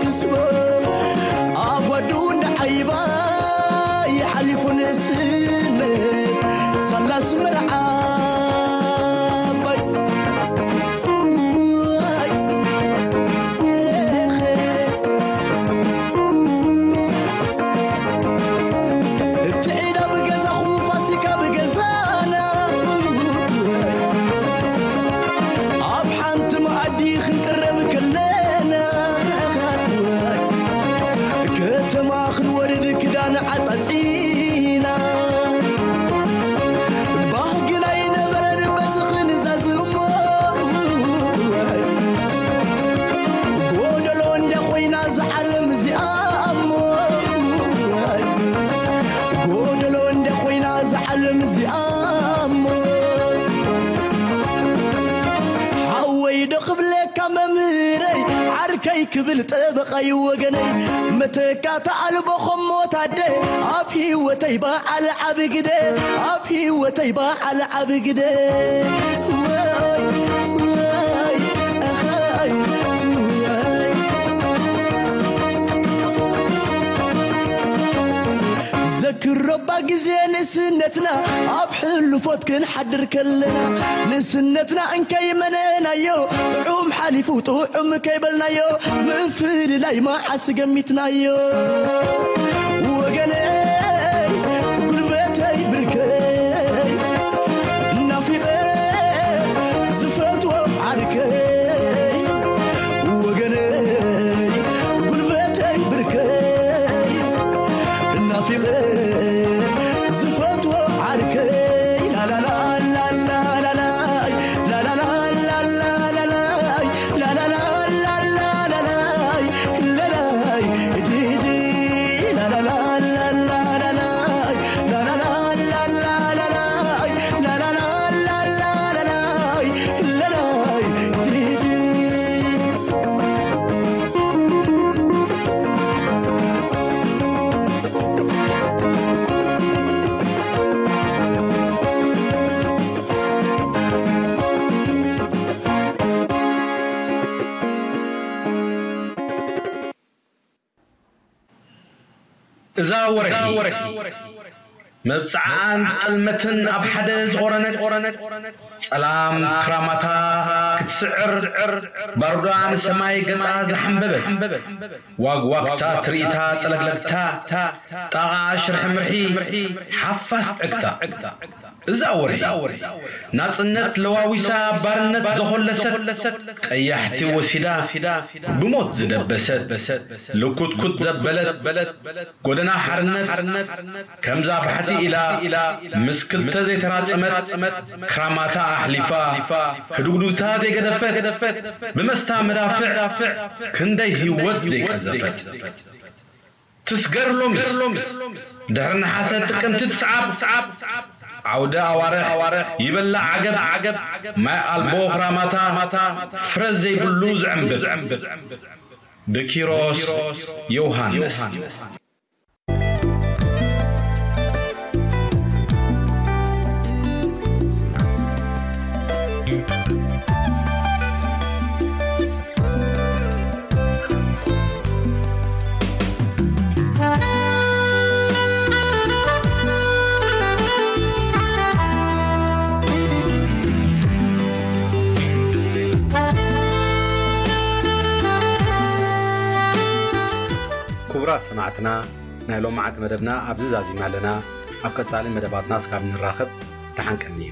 ክስቦ ኣጓዱ እንዳዓይባ ይሓሊፉ ንእስነት ሳላስ መርዓባይ። እቲ ዒዳ ብገዛኹም ፋሲካ ብገዛና ኣብ ሓንቲ መኣዲ ክንቅረብ ከለና ከተማ ክንወርድ ክዳን ዓጻጺና ባህግና ይነበረን በዚ ክንዛዝሞ ጎደሎ እንደ ኮይና እዛ ዓለም እዚኣ እሞ ጎደሎ እንደ ኮይና እዛ ዓለም እዚኣ እሞ ሓወይ ዶ ክብለካ መምህረይ ዓርከይ ክብል ጠበቓይ ወገነይ መተካታ ኣልቦ ኸሞት ኣደ ኣብ ህይወተይ በዓል ዓቢ ግደ ኣብ ህይወተይ በዓል ዓቢ ግደ ወይ ወይ ኣኻይ ወይ ዘክረባ ግዜ ንእስነትና ኣብ ሕሉፎት ክንሓድር ከለና ንእስነትና እንከይመነናዮ ጥዑም ሓሊፉ ጥዑም ከይበልናዮ ምፍልላይ መዓስ ገሚትናዮ ወገነይ ጉልበተይ ብርከይ ናፊቐ ዝፈትዎ ዓርከይ ወገነይ ጉልበተይ ብርከይ ናፊቐ ዝፈትዎ ዓርከይ ላላላላላላላይ ላላላላላላላይ ላላላላላላይ ዲዲ ላላላላላላይ ላላላላላላይ ላላላላላላይ ላላይ ዲዲ እዛ ወርሒ መብጽዓን ጥልመትን ኣብ ሓደ ዝቖረነት ጸላም ክራማታ ክትስዕር ባሩዳ ንሰማይ ገጻ ዝሓንበበት ዋግዋግታ ትርኢታ ጸለግለግታ ጣቓ ሽርሒ ምርሒ ሓፋስ ዕግታ እዛ ወርሒ ናጽነት ለዋዊሳ ባርነት ዘኾለሰት ቀያሕቲ ወሲዳ ብሞት ዝደበሰት ልኩትኩት ዘበለት ጎደና ሓርነት ከምዛ ባሕቲ ኢላ ምስ ክልተ ዘይተራጸመት ክራማታ ኣሕሊፋ ህዱግዱግታ ዘይገደፈት ብመስታ መዳፍዕ ክንደይ ህይወት ዘይቀዘፈት ትስገር ሎምስ ድሕሪ ነሓሰ ጥቅምቲ ትስዓብ ዓውደ ኣዋርሕ ይበላ ዓገብ ዓገብ ማይ ኣልቦ ክራማታ ፍረ ዘይብሉ ዝዕምብብ ብኪሮስ ዮሃንስ ክቡራት ሰማዕትና ናይ ሎማዓንቲ መደብና ኣብዚ ዛዚምና ኣለና። ኣብ ቀጻሊ መደባትና እስካብ ንራኸብ ደሓን ቀንዩ።